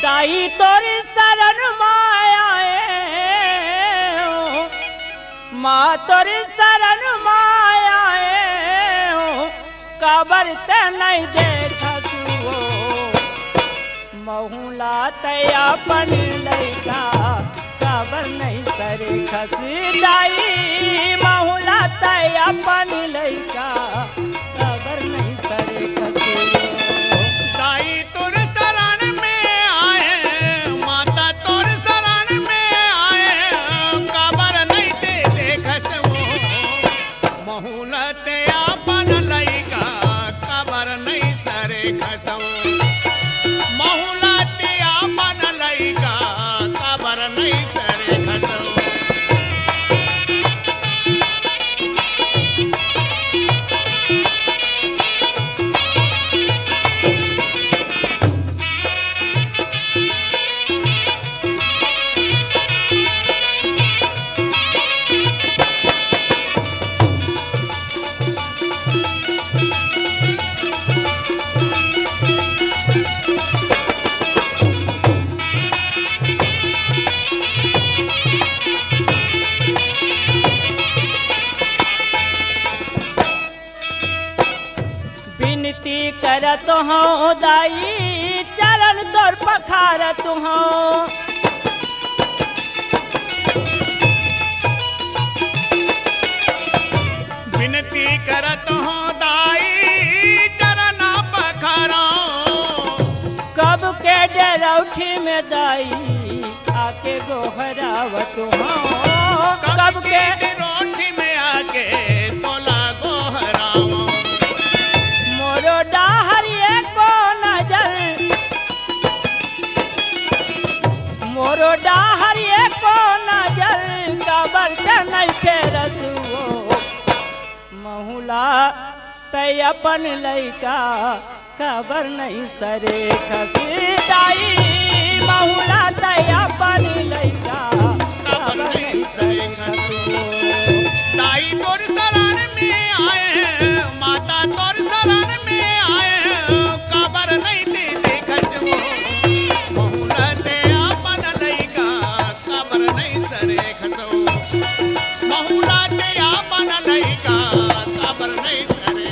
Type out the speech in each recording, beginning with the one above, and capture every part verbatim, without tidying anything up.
ताई तोर शरण माय आए हो, माँ तोर शरण माय आए हो, काबर ते नहीं देखत हो। महुला ते अपन लइका काबर नहीं सरे खस। दाई महुला ते अपन लइका काबर नहीं सरे खस। दाई तोर शरण में आए, माता तोर शरण में आए, काबर नहीं ते देखत हो। महुला ते अपन लइका काबर नहीं सरे खस। महुला ते अपन लइका काबर नहीं सरे खस। बिनती करत हौं दाई, चरण तोर पखारत हौं। बिनती करत हौं दाई, चरण पखारौं। कब के डेरौठी में दाई, आके गोहरावत हौं। कब के डेरौठी में आके तोला गोहरावौं। मोरो डाहर एको नजर, मोरो डाहर एको नजर, काबर ते नहीं फेरत हो। महुला ते अपन लइका काबर नहीं सरे खस। दाई महुला ते अपन लइका काबर नहीं सरे खस। दाई तोर शरण में आए, माता तोर शरण में आए, काबर नहीं ते देखत हो। महुला ते अपन लइका काबर नहीं सरे खस। महुला ते अपन लइका काबर नहीं सरे।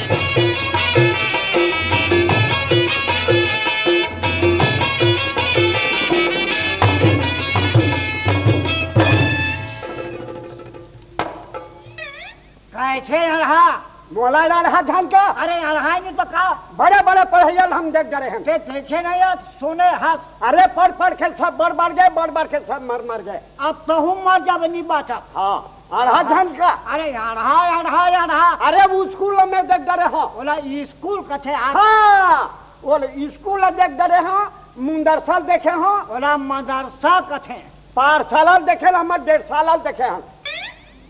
कैसे अड़हा? मोला अड़हा झन का? अरे अड़हा नहीं तो का? बड़े बड़े पढ़इया ल हम देख डरे हन। ते देखे नहीं हो, सुने हस। अरे पढ़ पढ़ के सब बड़ बढ़ गए, बड़ बढ़ के सब मर मर गए। अब तहूँ मर जाबे, नहीं बाँचब। हाँ, अड़हा झन का? अरे अड़हा, अड़हा, अड़हा। अरे स्कूल में देख डरे हौं। ओला स्कूल कथे आज? हाँ, ओला स्कूल देख डरे हौं, मुंदरसा ल देखे हौं। ओला मदरसा कथे। पाठशाला ल देखे ल, हमर डेढ़ साल ल देखे हौं।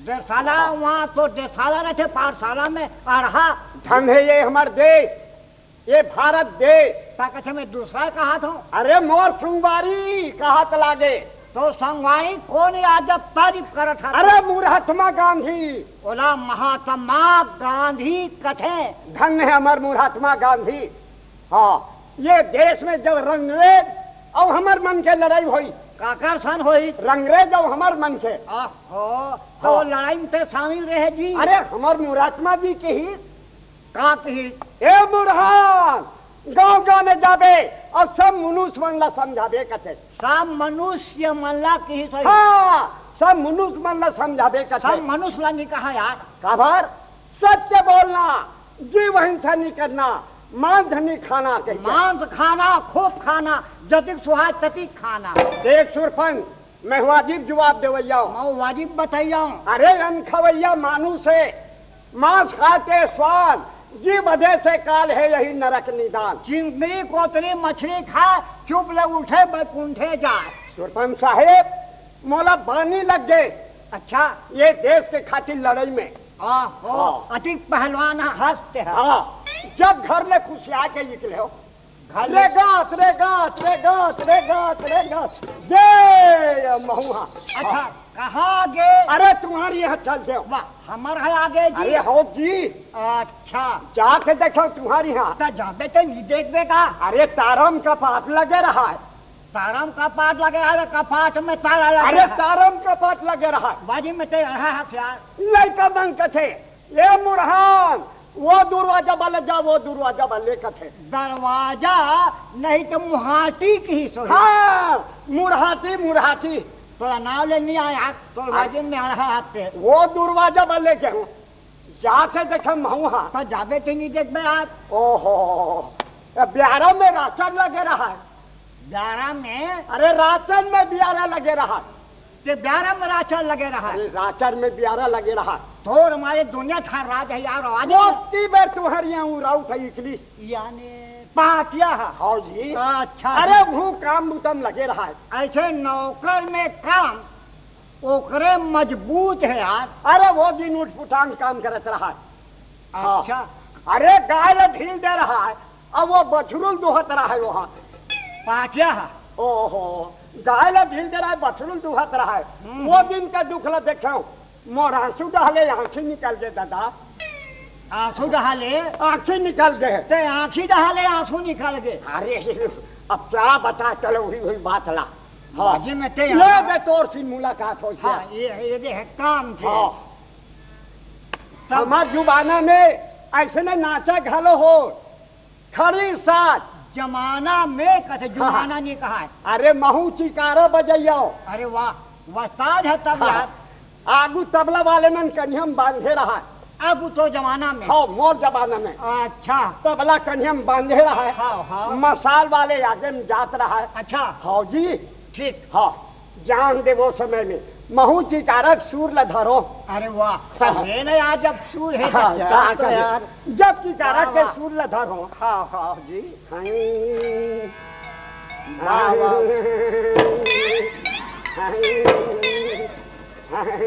डेढ़ साला, वहाँ तो डेढ़ साला रहिथे पाठशाला में, अड़हा। धन हे ये हमर देश, ये भारत देश। ता कथे मैं दूसरा कहात हौं। अरे मोर संगवारी कहात लागे। तो संगवारी कोन हे आज जब तारीफ करत हस? अरे मुरहटमा गांधी। ओला महात्मा गांधी कथे। धन्य हे हमर मुरहटमा गांधी। हाँ, ये देश में जब रंगरेज अउ हमर मन के लड़ाई होई। काकर सन होई? रंगरेज अउ हमर मन के। आहो, तो हाँ। लड़ाई में ते शामिल रहे जी। अरे हमर मुरहटमा जी किहिस। का किहिस? ए मुरहन, गांव गांव में जाबे अउ सब मनुष्य मन ला समझाबे कथे। सब मनुष्य मन ला किहिस होई। हाँ, सब मनुष्य मन ला समझाबे कथे। सब मनुष्य ला नहीं कहा यार। काबर? सत्य बोलना, जीव हिंसा नहीं करना, मांस नहीं खाना कहिके। मांस खाना, खूब खाना, जतिक सुहाय ततिक खाना। देख सुरपंच, मैं वाजिब जवाब देवइया हौं। मैं वाजिब बतइया हौं। अरे अन्न खवइया मानुष हे, मांस खाय ते स्वान, जीव बधे से काल हे यही नरक निदान। चिंगरी कोतरी मछली खाय, चुप ले उठे बैकुंठे जाय। सुरपंच साहेब, मोला बानी लग गे। अच्छा। ये देश के खातिर लड़ई में। आहो, हाँ। अतिक पहलवान हस ते ह। हाँ, जब घर ले खुशिया के निकले हौं। घर ले रे गात, रे गात, रे गात, रे गात, रे गात। जय महुआ। अच्छा, हाँ। कहाँ गे? अरे तुम्हारी यहाँ चल दे। वाह, हमर है आगे जी। अरे हो जी। अच्छा। जाके देखो तुम्हारी यहाँ। त जाबे ते नहीं देखबे का? अरे तारम का पात लगे रहा है। तारम कपाट लगे रहा, कपाट में तारा लगे अरे रहा। तारम कपाट लगे रहा। बाजी में ते रहा है यार। लइका मन कथे, "ए मुरहान, वो दरवाजा बले जा, वो दरवाजा बले," कथे। दरवाजा नहीं तो मुहाटी की ही सोही। हाँ, मुरहाटी, मुरहाटी। तोला नाव ले नहीं आया, तो हाँ। बाजी में रहा आते। वो दरवाजा बले गेहूं। जाके देखे महू हा। तो जाबे ते नहीं देखबे यार। ओहो, ए ब्यारा में राचर लगे रहा है। ब्यारा में? अरे राचर में ब्यारा लगे रहा है। ते ब्यारा में राचर लगे रहा है। अरे राचर में ब्यारा लगे रहा है। तोर मारे दुनिया थार राज है यार, आज वो में। ती बेर तुम्हारी यहाँ उराऊ था इकली। यानी पाटिया है। हाँ जी। अच्छा अरे जी। वो काम बुतम लगे रहा है। ऐसे नौकर में काम ओकरे मजबूत है यार। अरे वो दिन उठपुटांग काम करत रहा है। अच्छा। हाँ। अरे गाय ला ढील दे रहा है, अब वो बछरुल दोहत रहा है वहां पे। पाटिया है। ओहो, गाय ला ढील दे रहा है, बछरुल दोहत रहा है। हम्म। वो दिन का दुख ला देखे, मोर आंसू डहले आंखी निकल गए दादा। आंसू डहले? आंखी निकल गए। ते आंखी डहले आंसू निकल गए। अरे, अब क्या बता, चलो हुई हुई बात ला। हाँ। बाजी में ते ये यार। बे तोर सी मुलाकात हो हाँ, ये, ये दे है काम के। हाँ। तब हमार जुबाना में ऐसे ने नाचा घलो हो, खड़ी साथ। जमाना में कथे, हाँ, हाँ। जुमाना नहीं कहा है। अरे महू चिकारा बजैया। अरे वाह, वस्ताद है तब हाँ। यार। आगू तबला वाले मन कनिहम बांधे रहा। आगू तो जमाना में। हाँ, मोर जमाना में। अच्छा। तबला कनिहम बांधे रहा। हाँ, हाँ। मसाल वाले आगे में जात रहा। अच्छा। हाँ जी। ठीक। हाँ, जान दे वो समय में महू चिकारक सुर ल धरो। अरे वाह। हाँ। ये ना यार, जब सुर है हाँ, तो का तो करे? यार। जब चिकारक वाह, के वाह। सुर ल धरो। हाँ, हाँ जी। हाँ। वाह, वाह। हाँ।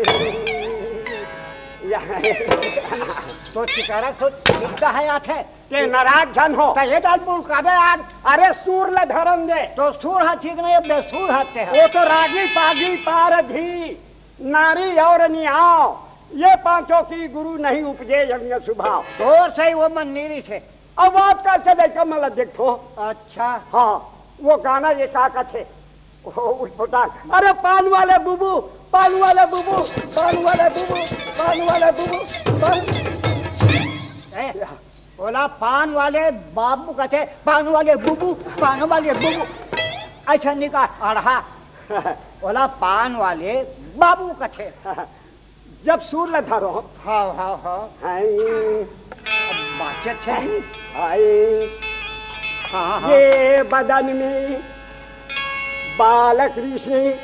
तो चिकारक तो दिखता है आथे। ते नाराज झन हो। तो ये डाल बोल काबे यार। अरे सुर ल धरन दे। तो सुर हा ठीक नहीं, बेसुर हा ते हा। वो तो रागी पागी पारधी नारी और निहाव, ये पांचों की गुरु नहीं उपजे यज्ञ स्वभाव। और सही वो मन नीरी से। अब बात करके देखो, मतलब देखो। अच्छा। हाँ, वो गाना ये का कथे? ओ, उठपटांग। अरे पान वाले बुबू, पान वाले बुबू, पान वाले बुबू, पान वाले बुबू, पान ए, ओला पान वाले बाबू कथे, पान वाले बुबू, पान वाले बुबू। अच्छा निका अड़हा। ओला पान वाले बाबू कथे। जब सुर ल धरो। हाँ, हाँ, हाँ। हाय। अब बात अच्छे जी। हाय। हाँ, हाँ। ये बदन में बालकृष्ण।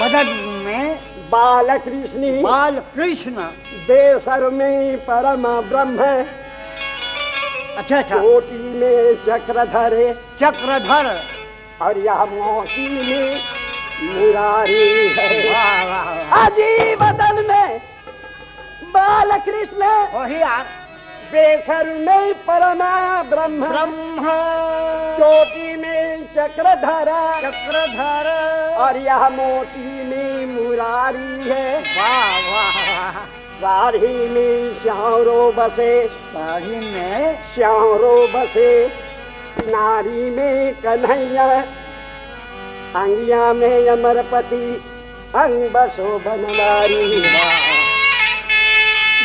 बदन में बालकृष्ण। बालकृष्ण। बेसर में परम ब्रह्म। अच्छा, अच्छा। कोटि में चक्रधर। चक्रधर। और यह मोती में मुरारी है। वाह, वाह, वाह। अजी बदन में बालकृष्ण। वही यार। बेसर में परमा ब्रह्म। ब्रह्म। चोटी में चक्रधरा। चक्रधर। और यह मोती में मुरारी है। वाह, वाह, वाह। साड़ी में श्यावरो बसे। साड़ी में? श्यावरो बसे। नारी में कन्हैया। अंगिया में अमरपति। अंग बसो बनवारी। वाह।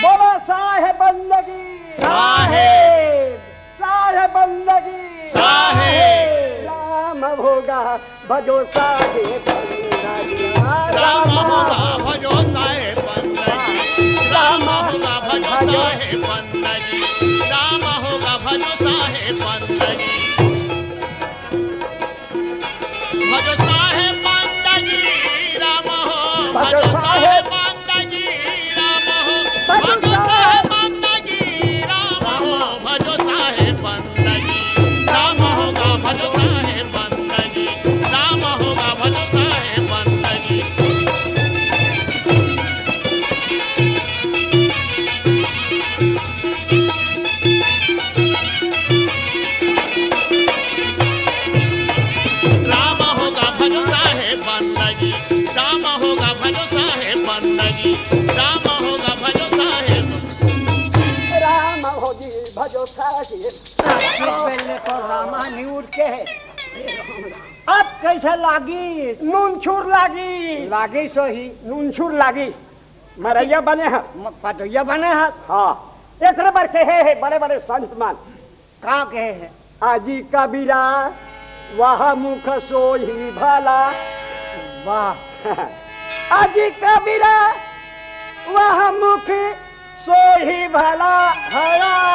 बोलो साहेब बंदगी। साहेब। साहेब बंदगी। साहेब। राम होगा भजो साहेब बंदगी। राम होगा भजो साहेब बंदगी। राम होगा भजो साहेब बंदगी। राम होगा भजो साहेब बंदगी। भजो साहेब बंदगी राम हो, भजो साहेब बंदगी राम हो, भजो साहेब बंदगी राम हो, भजो साहेब बंदगी राम होगा, भजो साहेब बंदगी राम होगा, भजो साहेब बंदगी। राम होगा भजो साहेब बंदगी, राम होगा भजो साहेब बंदगी, राम होगा भजो साहेब। राम होगी भजो साहेब। पहले तो रामा नहीं उठ के है। अब कइसे लागिस? नुनछुर लागिस। लागिस होही। नुनछुर लागिस। मरइया बने हस। म-, पदइया बने हस। हाँ। एकरे बर कहे हे बड़े-बड़े संत मन। का कहे हे? अजी कबीरा, वह मुख सोही भला। वाह। अजी कबीरा, वह मुख सोही भला। भला।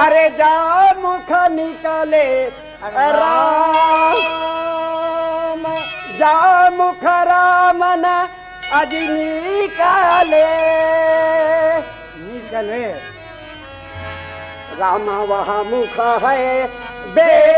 अरे जा मुख निकले राम। राम। जा मुख राम न अजी निकले। निकले। राम वह मुख है बेकार।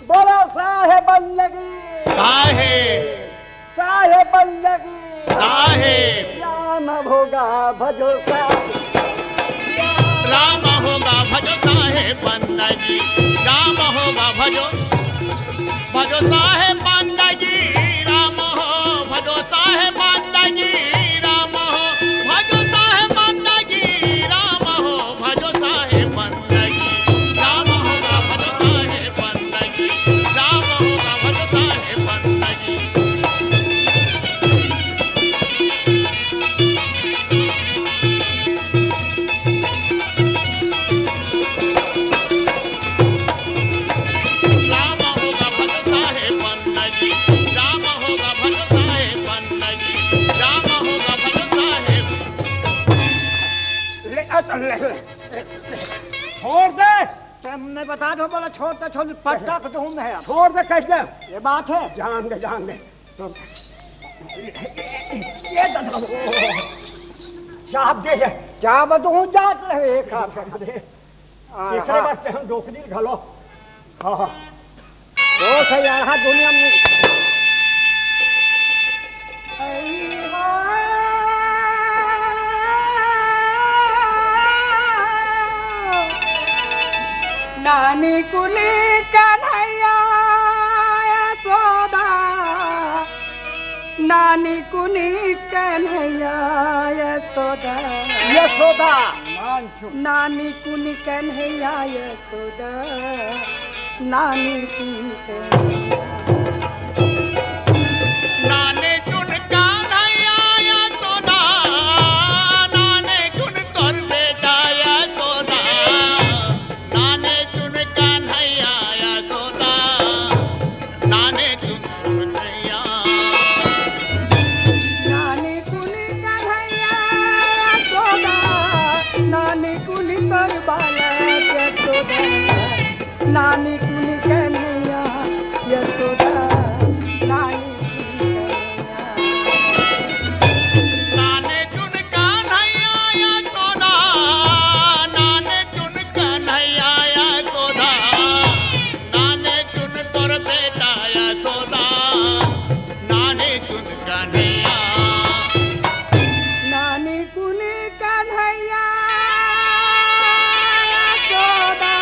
बोलो साहेब बंदगी। साहेब। साहेब बंदगी। साहेब। राम भोगा भजो साहेब। राम होगा भजो साहेब बंदगी, राम होगा भजो, भजो साहेब बंदगी, राम हो, भजो साहेब बंदगी, राम हो, भजो साहेब बंदगी, राम हो, भजो साहेब बंदगी, राम होगा भजो साहेब बंदगी, राम होगा भजो साहेब बंदगी। राम होगा भजो साहेब बंदगी, राम होगा भजो साहेब बंदगी, राम होगा भजो साहेब। ले, अ, ले, ले, ले। छोड़ दे। तुमने बता दो, बोला छोड़ दे, छोड़, पटक दूं मैं अब। छोड़ दे, कह दे। ये बात है। जान दे, जान दे। ये तो चाप दे है। चाप तो हूँ जात रहे एक हाथ। अरे, हाँ, एकरे हाँ। वास्ते हम डोकरी घलो। हाँ, हाँ। तो सही यार, हाँ, दुनिया में। नानी कुनी कन्हैया यशोदा, नानी कुनी कन्हैया यशोदा। यशोदा। नानी कुनी कन्हैया यशोदा, नानी कुनी कन्हैया। नानी कुनी कन्हैया यशोदा, नानी कुनी तोर बेटा यशोदा। नाने चुन कन्हैया यशोदा, नाने चुन कन्हैया। नाने चुन कन्हैया यशोदा, नाने चुन तोर बालक यशोदा। नाने चुन कन्हैया यशोदा, नाने चुन कन्हैया। नाने चुन कन्हैया यशोदा, नाने चुन कन्हैया यशोदा, नाने चुन तोर बेटा यशोदा, नाने चुन कन्हैया। नाने चुन कन्हैया यशोदा,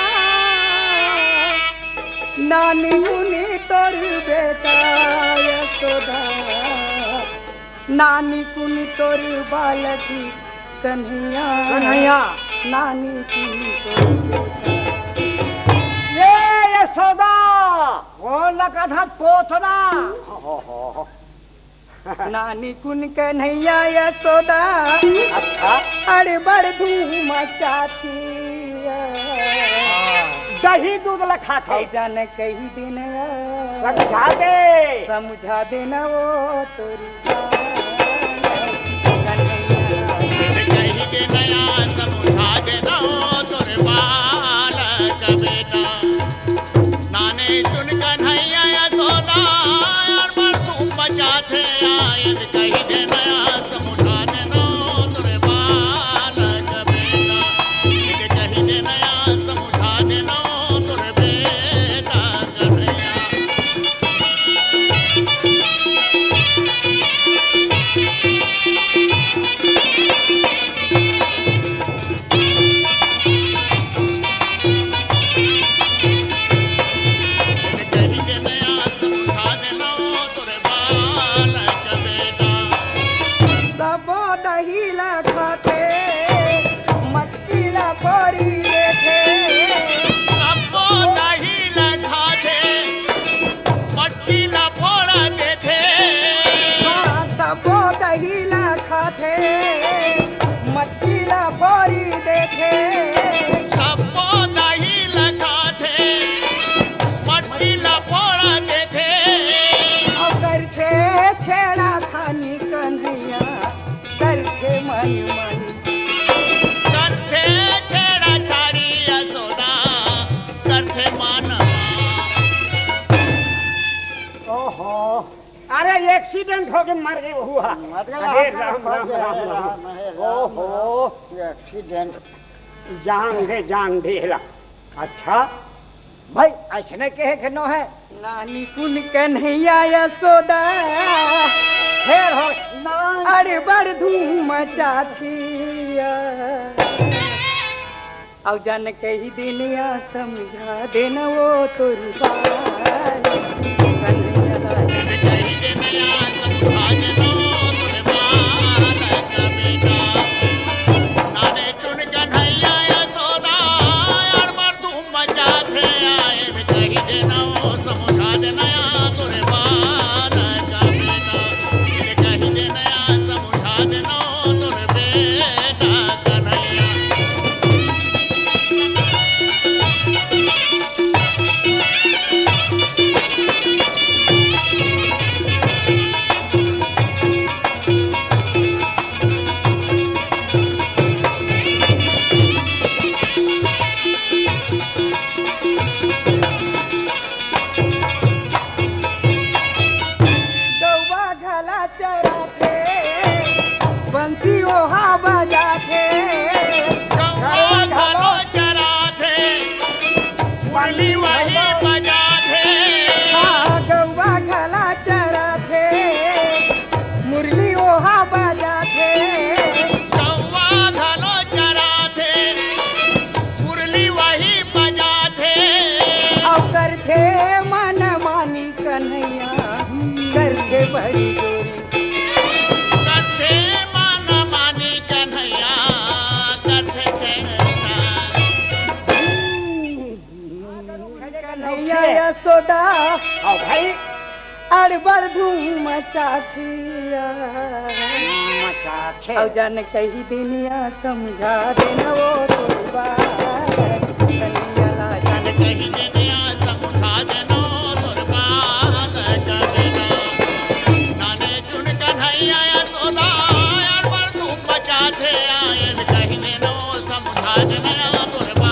नाने चुन तोर बेटा यशोदा। नानी कुनी तोर बालक कन्हैया। कन्हैया। नानी कुनी तोर बेटा। ये यशोदा। कौन लगा था पोतना? नानी कुनी कन्हैया यशोदा। अच्छा। अरे बड़ धूम मचाती। हाँ। दही दूध ला खात हव। ए जान कही देना। समझा दे। समझा देना वो तोरी। कन्हैया। कही देना, समझा देना वो तोरे बालक बेटा। नाने चुन कन्हैया यशोदा, यार बड़ धूम मचाथे आयन कही देना, समझा देना वो तोरे बालक बेटा। कही देना, समझा देना वो तोरे बेटा। सबो दही ला खाते। एक्सीडेंट होके मर गे वहू हा। मर गे, अरे राम, राम, राम, राम, राम। हे राम, ओहो। ये एक्सीडेंट। जान दे, जान दे एला। अच्छा। भाई, अइसने कहे के नो हे। नानकुन कन्हैया यशोदा। फेर हो। अरे बड़ धूम मचाथे। अउ जान कहि देन या समझा देन वो तोर बात। गौवा घला चराथे, बंसी ओहा बजाथे। गौवा घलो चराथे, मुरली वही बजाथे। हाँ, गौवा घला चराथे, मुरली ओहा बजाथे। गौवा घलो चराथे, मुरली वही बजाथे। अउ करथे मन मानी कन्हैया, करथे बड़ी जोरी। करथे मन मानी कन्हैया, करथे छेड़छाड़। कन्हैया यशोदा। हाँ भाई। अड़बड़ धूम मचाथिया। मचाथे। अउ जान कहि देन या समझा देन वो तोर बात। कन्हैया ला जान कहि देन या समझा देन वो तोर बात। नानकुन कन्हैया यशोदा, अड़बड़ धूम मचाथे, आयन कहि देन वो समझा देन या तोर बात।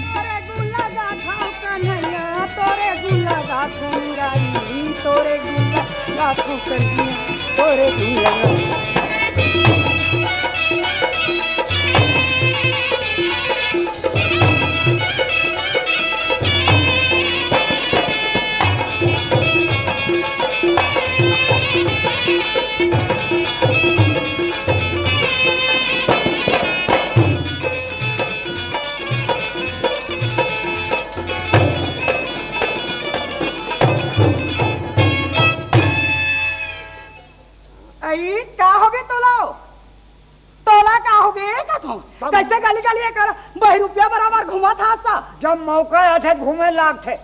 तोरे गुण लगाथों कन्हैया, तोरे गुण लगाथों मुरारी, तोरे गुण लगाथों कन्हैया, तोरे गुण लगाथों। अई, का होगे तोला? तोला का होगे कथों? तब कइसे गली गली एकर बहिरुपिया बराबर घूमत हस? जब मौका आथे, घूमे लागथे।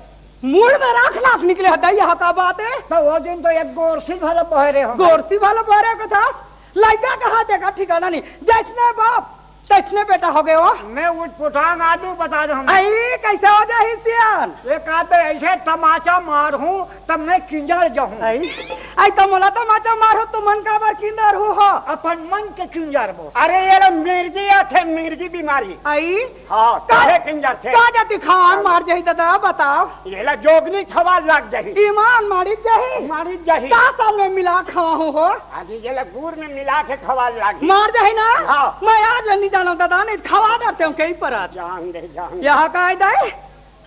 मुड़ में राख लाख निकले हे, दई, यह का बात हे? त वो दिन तो एक गोरसी भला बहरे हो। गोरसी भला बहरे कथस? लइका कहाँ देखा ठिकाना नहीं। जइसने बाप, तइसने बेटा होगे वो। मैं उटपुटांग आदमी, बता दे हम। अई, कइसे हो जाही सियान? एक आध अइसे तमाचा मारहूँ, तब मैं किंजर जाहूँ। अई, अई त मोला तमाचा मारहू, तुमन काबर किंजरहू हो? अपन मन के किंजर बो। अरे, ये लो मिर्गी आथे, मिर्गी बीमारी। अई, हाँ, का, काहे किंजरथे? का जाति खान मार जाही दादा, बताओ। ये ला जोगनी खवाल लाग जाही। ईमान मारिच जाही। मारिच जाही। का साल में मिला खवाहूँ हो? आज ये ला गुड़ में मिला के खवाल लाग। मार जाही ना? हाँ। मैं आज ले नहीं जानव दादा, नहीं खवा डरते हूँ कहीं पर आज। जान दे, जान दे। यहाँ का है दाई?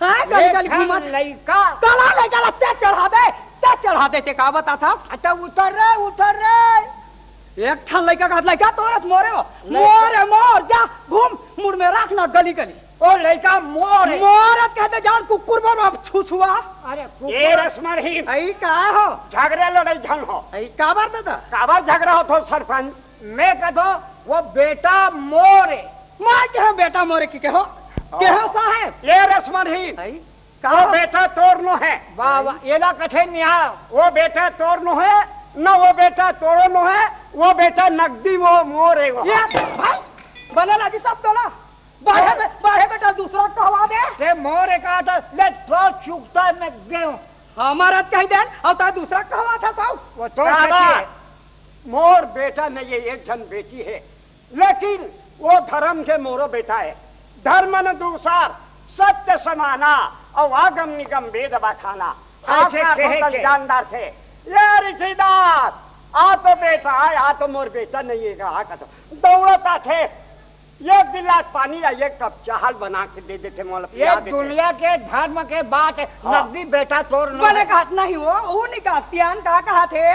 हाँ, गली एक गली ठन घूमत। लइका। काला लइका ला तें चढ़ा दे, तें चढ़ा दे, तें का बताथस? अच्छा, उतर रे, उतर रे। एक ठन लइका कहत, लइका तोरत मोरे हो। लइका। मोरे मोर, जा घूम, मुड़ में राख ना गली गली। ओ लइका मोरे। मोरत कहते जान कुकुर बर अब छुछुआ। अरे कुकुर। ए रसमरहीन। अई का हो? झगड़ा लड़ाई झन हो। अई काबर दादा? काबर झगड़ा होत हो सरपंच? मैं कथों वो बेटा मोरे। मैं कहे बेटा मोरे की कहो? ओ। कहो साहेब। ए रसमरहीन। अई का वो हो? बेटा तोर नो हे। वाह, वाह, एला कथे निहा। वो बेटा तोर नो हे, न वो बेटा तोरो नो हे, वो बेटा नगदी वो मोरे वो। ये भाई, बने लागी सब तोला। बाढ़े बे-, बाढ़े बेटा दूसरा कहवा दे। तें मोरे कहा था, ले तो चुकता मैं गेहूं। हमर अत कहि देन, अउ तैं दूसरा कहवाथस। वो तो का सच बा? हे। मोर बेटा नइ हे, एक झन बेटी हे, लेकिन वो धरम के मोरो बेटा हे। धरम अनुसार सत्य समाना अउ आगम निगम बेद बखाना। अइसे आखा कहे होतन के। जानदार थे। ये रिठीदार, आ तो बेटा हे, आ तो मोर बेटा नइ हे, का कथों। दउड़त आथे, एक गिलास पानी या एक कप चाह ल बना के दे देथे, मोला पिया ये देथे। दुनिया के धरम के बात हे, हाँ। नकदी बेटा तोर नो बने हे। कहत नहीं वो, वो निकासियान का कहत हे,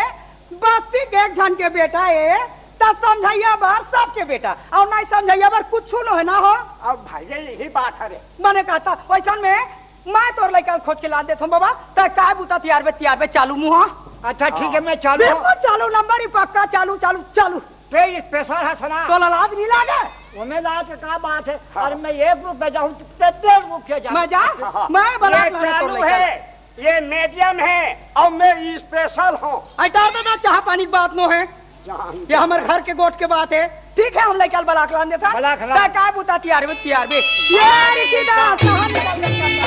बस्ती के एक झन के बेटा हे, त समझइया बर सबके बेटा, अउ नइ समझइया बर कुछु नो हे ना हो। अब भाई जी, यही बात हे रे। बने कहत हँव, वइसन में मैं तोर लइका ल खोज के लान देथों बाबा, तैं काय बुता तियारबे, तियारबे, चालू मुहा। अच्छा, ठीक हे, मैं चालू। बिल्कुल चालू, नंबर ही पक्का, चालू, चालू, चालू। तैं special हस ना? तोला लाज नइ लागे? ओमे लाज के का बात हे? हाँ। अरे मैं एक रुपया जाहूँ, तैं डेढ़ रुपया जाहूँ। मैं जा? हाँ, हाँ। मैं बलाक ये लाने तोर चालू लइका हे, ये medium हे, अउ मैं special हँव। अइतर दे ना, चाह पानी के बात नो हे। जान ये हमर घर के गोठ के बात हे। ठीक हे, हम लइका ल बलाक लान देथन। बलाक लान। तैं काय बुता तियारबे, तियारबे। ये रिठीदार, कहाँ निकल गया?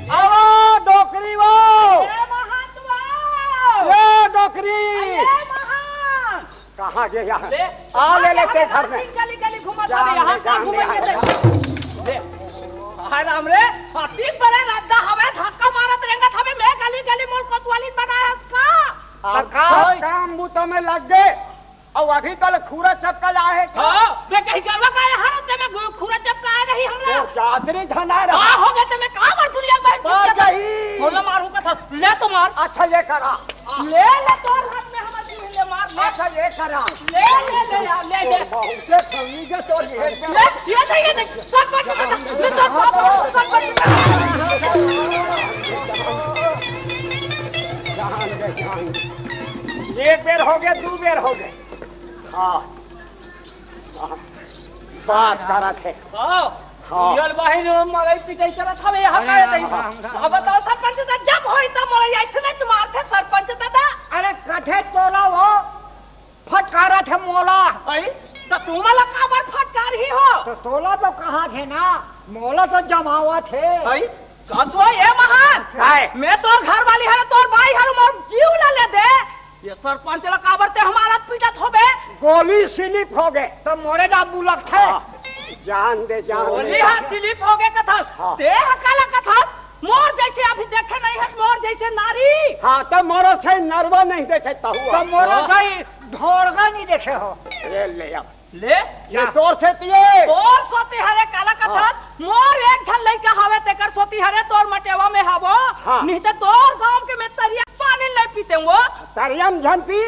आवो डोकरी वो। ए महंत वो। ए डोकरी। ए महंत। कहाँ गे यार? ले, आ, ले, ले, तैं घर में। गली, गली घूमत जान हवे, यहाँ ले, का जान ले, घूमत ले? ले। हाय राम रे, अति बड़े रद्दा हवे, धक्का मारत रेंगत हवे, मैं गली, गली मोर कोतवाली बनाए हस का? अब का होई? काम बूता में लग गे। अउ अभी तक खुरा चपका लाए हे का? हाँ, मैं कहीं गलवा का यहाँ रहते में घु-, खुरा चपका आए नहीं हमला। तो जातरी धना रहा। का हो गए ते मैं का मार दुनिया में मर गई। बोला मारू का था, ले तो मार। अच्छा ये करा। ले, ले, तोर हाथ में हमर जीव ले मार, ले। अच्छा, ये करा। ले, ले, ले, ले, ले, ले। बहुते कमी के तोर ये। ले, ये दे, ये दे। सब बच गया, ले, सब, सब, सब, सब बच गया। जान दे, जान दे। एक बेर हो गया, दू बेर हो गया। हाँ। बात करत हे। हाँ। हाँ। ये बहिन मरई पिटई करत हवे, यहाँ अरे करे राम, नहीं। राम, राम, अब बताओ सरपंच दादा, जब होई तब मरई ऐसे नहीं मारथे सरपंच दादा। अरे कथे तोला वो फटकारत हे मोला। अई, त तू मला काबर फटकारही हो? त तोला तो कहत हे ना, मोला तो जमावत हे। अई, कसो ये महान? काय? मैं तोर घर वाली हरे, तोर भाई हरे, मोर जीव ला ले दे। ये सरपंच ला काबर ते हमारा पीटत होबे? गोली slip हो गे। त मोरे ना बुलक थे। हाँ। जान दे, जान दे, गोली जान हा दे। Slip हो गे कथस। हाँ। ते हा काला कथस? मोर जैसे अभी देखे नहीं है, मोर जैसे नारी। हाँ, त मोरो से नरवा नहीं देखे तहु। त मोरो हाँ। से ढोड़गा नहीं देखे हो। ये ले अब। ले। ये तोर सेती हे। तोर सोती हरे काला कथस, हाँ। मोर एक झन लइका हवे तेकर सोती हरे तोर मटेवा में हवो। हाँ। नहीं त तोर गांव के में तरिया पानी नहीं पीते वो। तरिया में झन पी,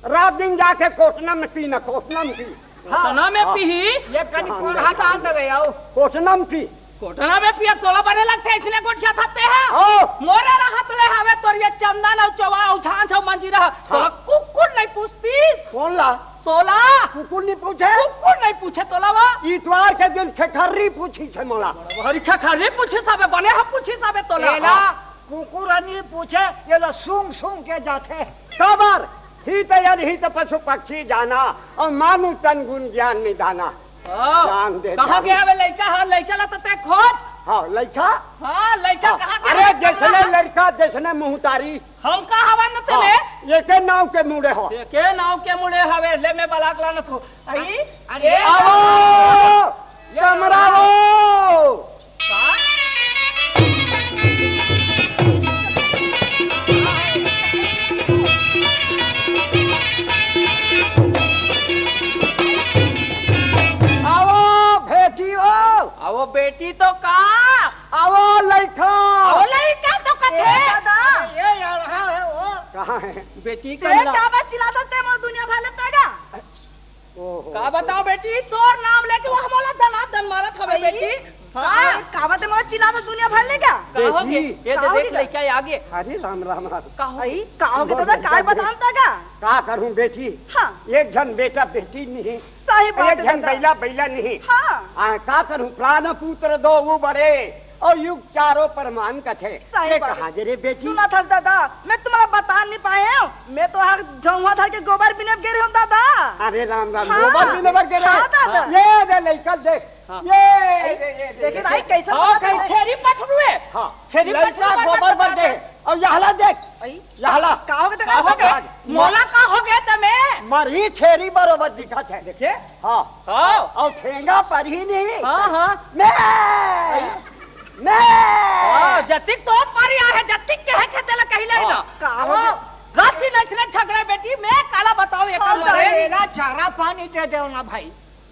रात दिन जाके कोटना में पी ना, कोटना में पी। हाँ। कोटना में हाँ। पीही। ये कनी हाँ, कोढ़ा हाँ। डाल देवे आओ। कोटना में पी। कोटना में पिया तोला बने लगथे, इसने गोठिया थाते है। हाँ। मोरे रहत ले हवे तोर ये चंदन अउ चौवा अउ झांझ अउ मंजीरा। तोला हाँ। कुकुर नहीं पूछती। कौन ला? तोला। कुकुर नहीं पूछे? कुकुर नहीं पूछे तोला वा। इतवार के दिन खेखर्री पूछी छे मोला। हरी खेखर्री पूछी साबे, बने हम पूछी साबे तोला। एला हाँ। कुकुर नहीं पूछे, एला सूंघ सूंघ के जाथे। काबर? हित यद हित पशु पक्षी जाना, अउ मानु तन गुण ज्ञान निधाना। हाँ। जान दे, कहाँ जान गया दे। वे लइका? हाँ, लइका ला तो ते खोज। हाँ, लइका? हाँ, लइका हाँ। कहाँ गया अरे, वे? जैसने लड़का, जैसने मुहतारी। हम का हवन न हाँ, तेने? एके नाव के मुड़े हो। एके नाव के मुड़े हवे, ले मैं बलाक लानत हो। आई? अरे, आओ, ये कमरा आओ। का? आओ, बेटी हो। आओ, बेटी तो का? आवो लइका। आवो लइका तो कथे। ए दादा। ये यार, हाँ है वो। कहाँ है? बेटी ते कमला। का बस चिल्लात हस ते मोर दुनिया भर ले तेगा। ओहो। का बताओ बेटी, तोर नाम लेके वो हमला दना दन मारत हवे अई, बेटी। हाँ। का, का बात है मोर चिल्लात हस दुनिया भर ले का? का हो गे? बेटी। ये का दे हो देख गे? लइका आगे। अरे राम, राम, राम। का हो गे? अई, का हो गे दादा, काय बतान तेगा? का करूँ बेटी? हाँ। एक झन बेटा बेटी नहीं। सही बात है दादा। एक झन बैला बैला नहीं। हाँ। आ, का करूँ, प्राण पुत्र दो वो बड़े। अउ युग चारों परमान कथे। सही ये बात। कहाँ दे रे बेटी? सुनत हस दादा, मैं तुम्हारा बता नहीं पाए हूँ। मैं तो हर झौंहा धर के गोबर बिने गे रहे हूँ दादा। अरे राम राम, हाँ। गोबर बिने बर गे रहे? हाँ दादा। ये दे लइका देख। हाँ। ये, ये, ये, ये, देखे ये, दाई, कैसे हाँ, बात है? छेरी पठरू है। हाँ। छेरी लइका पठरू गोबर बर गे। अउ यहला देख। आई। यहला। का हो गे, का हो गे? मोला का हो गे तमे? मरही छेरी बरोबर दिखत है। देखे? हाँ। हाँ। अउ ठेंगा परही नहीं। हाँ, हाँ। मैं, मैं। हाँ, जतिक तो पारी आहे, जतिक के है खेते ला कही ले ना। हाँ। का हो गे? रात दिन ऐसने झगड़ा बेटी, मैं काला बताओ एक हाँ, बार। दाई। तेला चारा पानी दे देव ना भाई।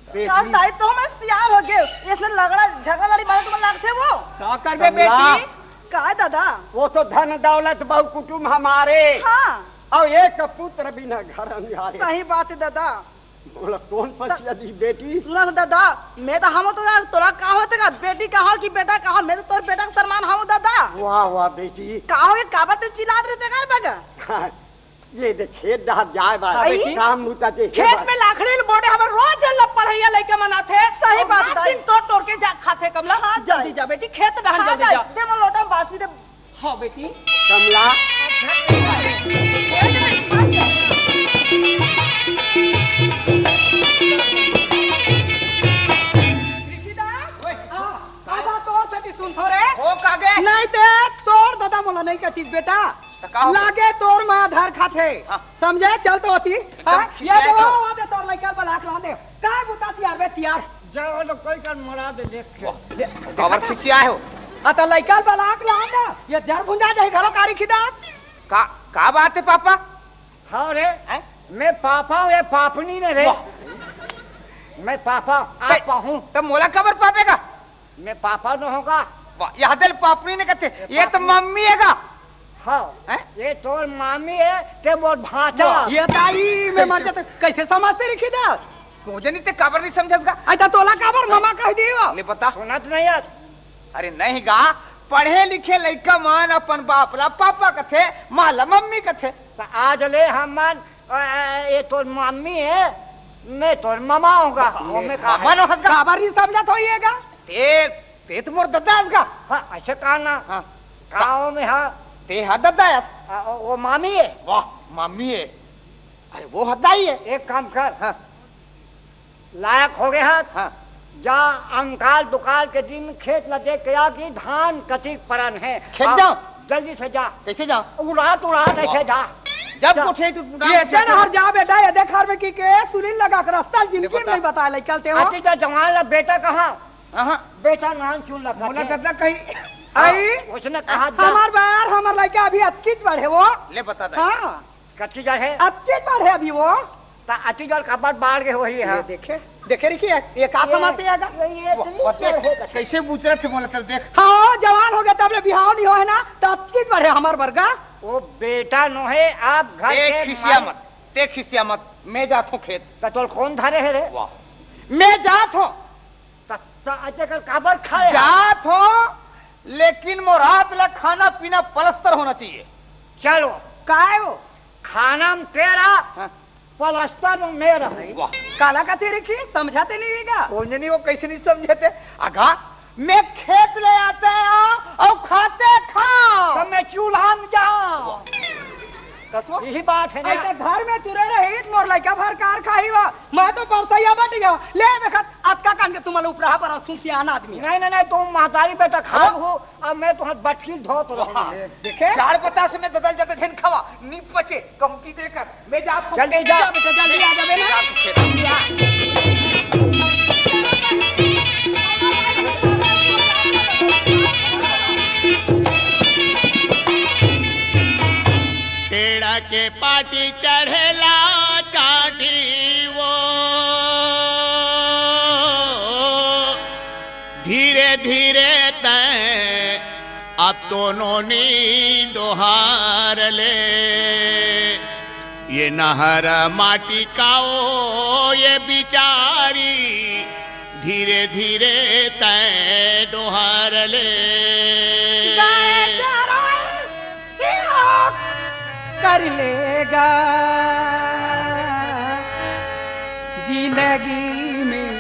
बेटी। कस दाई तो मैं सियान हो गे। इसने लगड़ा झगड़ा लड़ी मारे तुम्हें लागथे वो। का करबे कमला। बेटी? का दादा? वो तो धन दौलत बहु कुटुम हमारे। हाँ। अउ एक पुत्र बिना घर अंधियारे। सही बात है दादा। मोला कौन पछिया दी बेटी? सुन ना दादा, मैं तो हम तो यार तोला का होथे का? बेटी का हो कि बेटा का हो? मैं तो तोर बेटा के सरमान हूँ दादा। वाह, वाह बेटी। का हो गे, काबर तुम चिल्लात रहिथे घर बगा? हाँ, ये देख, खेत डहर जाए बर। हाँ, बेटी। काम बूता देखे खेत बर। में लाखड़ी ल बोड़े हमार रोज ल पढ़ैया लइका मन आथे। सही अउ बात रात दाई। दिन टोर टोर के जा खाथे कमला। हाँ, जल्दी दाई। जा बेटी, खेत डहर हाँ, जल्दी दाई। जा। दे मोर लोटा बासी दे। हाँ, बेटी। कमला। ऋषिदास, ओए। आधा तोर सेती सुनथो रे। हो कागे? नहीं ते तोर दादा मोला नहीं कहतीस बेटा। त का हो? लागे तोर माँ धर खाथे। हाँ। समझे? चल तो होती। एकदम हाँ? ये खिसियाए दे, तो। वो, वो दे, तोर लइका बलाक ला दे। काय बुता तियार बे, तियार? जा, वो लोग कोई कर मरा दे, देख के। वाह, दे, काबर देखा था? खिसियाए हो? हाँ, तो लइका बलाक ला दे। ये जर भुंजा जाही घलो कारी खिदास। का, का बात है, पापा? हाँ रे, हैं? मैं पापा हूँ, ये पापनी ने रे। वाह। मैं पापा, आप ते, हूँ। त मोला काबर पापेगा? मैं पापा न होगा। वाह, यह दिल पापनी ने कहते, ये ये तो पापनी। मम्मी है गा। हाँ, हैं? ये तोर मामी है, ते मोर भांचा। वाह, ये ताई में मर जाते, कैसे समझते रखी दास? को जनी ते काबर नहीं समझत गा? अच्छा, तोला काबर ममा कह दियो? ले बता। सुनत नहीं है। अरे नहीं गा, पढ़े लिखे लइका मन अपन बाप ला पापा कथे, माँ ला मम्मी कथे। त आज ले हमन, अ, अ, ये तोर मम्मी है, मैं तोर ममा हूँ गा। वो मैं कहा ममा है। नो हस गा। काबर नहीं समझत होइएगा? ते, ते तो मोर ददा हस गा। हाँ, ऐसे कहा ना। हाँ। गाँव में हाँ। ते हा ददा हस। अ, वो मामी है। वाह, मामी है। अरे वो हद्दा ही है। एक काम कर। हाँ। लायक हो गए हस। हाँ। जा, अंकाल दुकाल के दिन खेत ल देख के आ कि धान कतिक परन है। खेत आ, जाओ? जल्दी से जा। कैसे जाओ? उड़ात उड़ात ऐसे जा। जब जा। कोठे तू ये से नहर जा बेटा, ये देख हर में की के सुनील लगा कर रास्ता जिनकी बता। नहीं बता ले, चलते हो। अति का जवान ला बेटा कहाँ? हाँ, हाँ। बेटा नाम क्यों लगा मोला के? ददा कहीं। आई? हाँ, उसने कहा जा। हमार बार, हमार लइका अभी अतकीच बाढ़े वो। ले बता दे। हाँ। कच्ची जड़ है? अतकीच बाढ़े अभी वो। त अति जड़ कबर बाढ़ के होही है। ये देखे, देखे रखिए, ये का ये, समझते आएगा? ये, ये वाह, इतनी वाह, जड़ है। कैसे बुचरत है मोला तब देख। हाँ, जवान हो गया तब ले बिहाव नहीं हो है ना, त अतकीच बाढ़े हमार बरगा। वो बेटा नो है, आप घर ते के खिसिया मालिक। मत, ते खिसिया मत, मैं जात हूँ खेत। त तोल कौन धरे है रे? वाह, मैं जात हूँ। त, त अजय कर काबर खड़े है? जात हूँ, लेकिन मोर हाथ ला खाना पीना पलस्तर होना चाहिए। चलो। काय वो? खाना में तेरा, हाँ। पलस्तर में मेरा। वाह। काला कथे रखी, समझाते नहीं रहेगा। कौन जनी वो कैसे नहीं समझाते? अगा, मैं खेत ले आते हैं अउ खाते खाओ। तो मैं चूल्हा में जाओ। वाह। कसो? यही बात है ना। ऐसे घर में चुरे रही, मोर लइका भर कार खाही वा। मैं तो परसैया बट गया। ले देखत, अतका कान के तुम्हारे ऊपर पर सुसियान आदमी। नहीं, नहीं, नहीं, तुम महतारी बेटा खाओ हो, अब मैं तुम्हारे बटकी धोत रहूँ। वाह। देखे? चार पचास में ददल जाते झन खावा, नी पचे, कमती देकर, मैं जात हूँ। जल्दी जा। जा बेटा, जल्दी आ जा बेटा। जा तू खेत। पेड़ा के पाटी चढ़ेला चाटी वो, धीरे धीरे तय अब तो नोनी डोहार ले। ये नहर माटी काओ ये बिचारी, धीरे धीरे तय डोहार ले। गाय चराए कर लेगा जिंदगी में।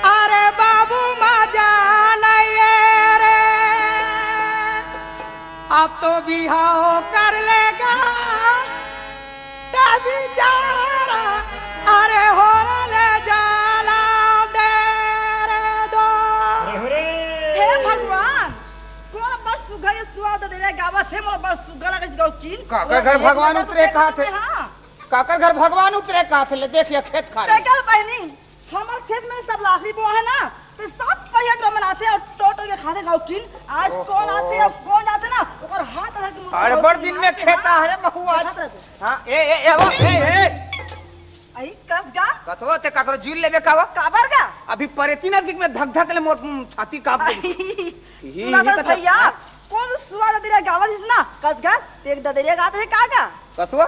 अरे बाबू मजा नहीं है रे। अब तो बिहाव कर लेगा, त बिचारा, अरे हो रे ले जाला दे रे दो। हे भगवान, कोन बड़ सुघर ये सुआ दे रे गावत हे, मोर बड़ सुघर लगे गावत हे। काकर घर भगवान उतरे कहाथे? हाँ। काकर घर भगवान उतरे कहाथे, ले देख ये खेत खार। देखल बहिनी, हमर खेत में सब लाखड़ी बोआ है ना, तो सब पहिया टोमन आथे अउ टोटो के खाथे गाँव किन। आज ओहो। कौन आथे अउ कौन जाथे ना, ओकर हाथ रख के मुंह अरे, बड़ दिन में खेत आ रे बहू आज। देखत रहे। हाँ, ए, ए, ए, वो, ए, ए। अई, कस गा? कथवा ते काकरो जुल लेबे का वो? काबर गा? अभी परेती ना दिख में धक धक ले मोर, उम, छाती कांप गई। अई, ही, सुना ही तो कथवा। भैया, हाँ? कौन सुआ ददरिया गावत हिस ना? कस गा, ते ददरिया गात हे का गा? कथवा?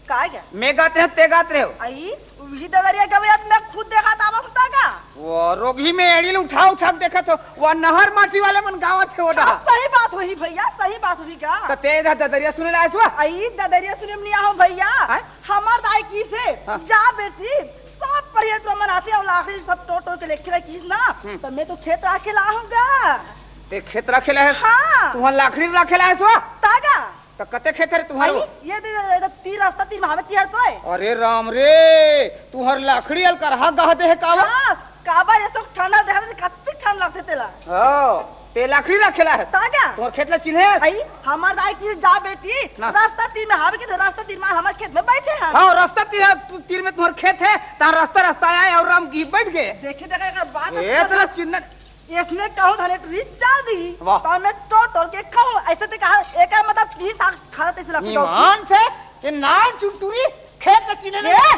का गा? मैं गात रहे, ते गात रहे हो। अई, उही ददरिया गवैया त मैं खुद देखत आवत होता का? वो रोगही में एड़ी ल उठा उठा के देखत हो, वो नहर माटी वाले मन गावत हे वो हाँ, डहा। सही बात होही भैया, सही बात होही का? त ते एदे ददरिया सुने ला आइस वा? अई, ददरिया सुने में नहीं आहो भैया। हैं? हमर दाई किसे, हाँ। जा बेटी, सब परिया टोमन आथे अउ लाखड़ी सब टोटो के लेखे ला किस ना, हम्म। त मैं तो खेत राखे ला आहूँ गा। ते खेत राखे ला है? हाँ। तुहर लाखड़ी राखे ला आइस वा? तागा। त कते खेत हरे तुम्हारो? अई, ये दे, दे, दे, तीर रास्ता तीर महावे तिहर तो है। अरे राम रे, तुहर लाखड़ी अल करहा गह दे हे कावा? हाँ, काबर ये सब ठंडा देखा दे, कत्ती ठंड लगथे तेला। हाँ, ते लाखड़ी रखेला है। तागा? तोर खेत ला चिन्हे? अई, हमर दाई किसे जा बेटी, ना। रास्ता तीर में हावे के तो रास्ता तीर में हमर खेत में बैठे हैं। हाँ, रास्ता तीर है, तू तीर में तुम्हर खेत है, तार रास्ता रास्ता आए अउ राम की बैठ गए। देखे देखा एक बात ए, सुना तेरा था। चिन्ह ऐसने कहूँ धने टूरी चल दी, वाह। तो मैं टोल टोल के कहूँ, ऐसे ते कहा, एकर मतलब तीस साल खड़ा तैसे लग ईमान से, ये नान चुटुरी, खेत के चिन्हे नहीं। ए!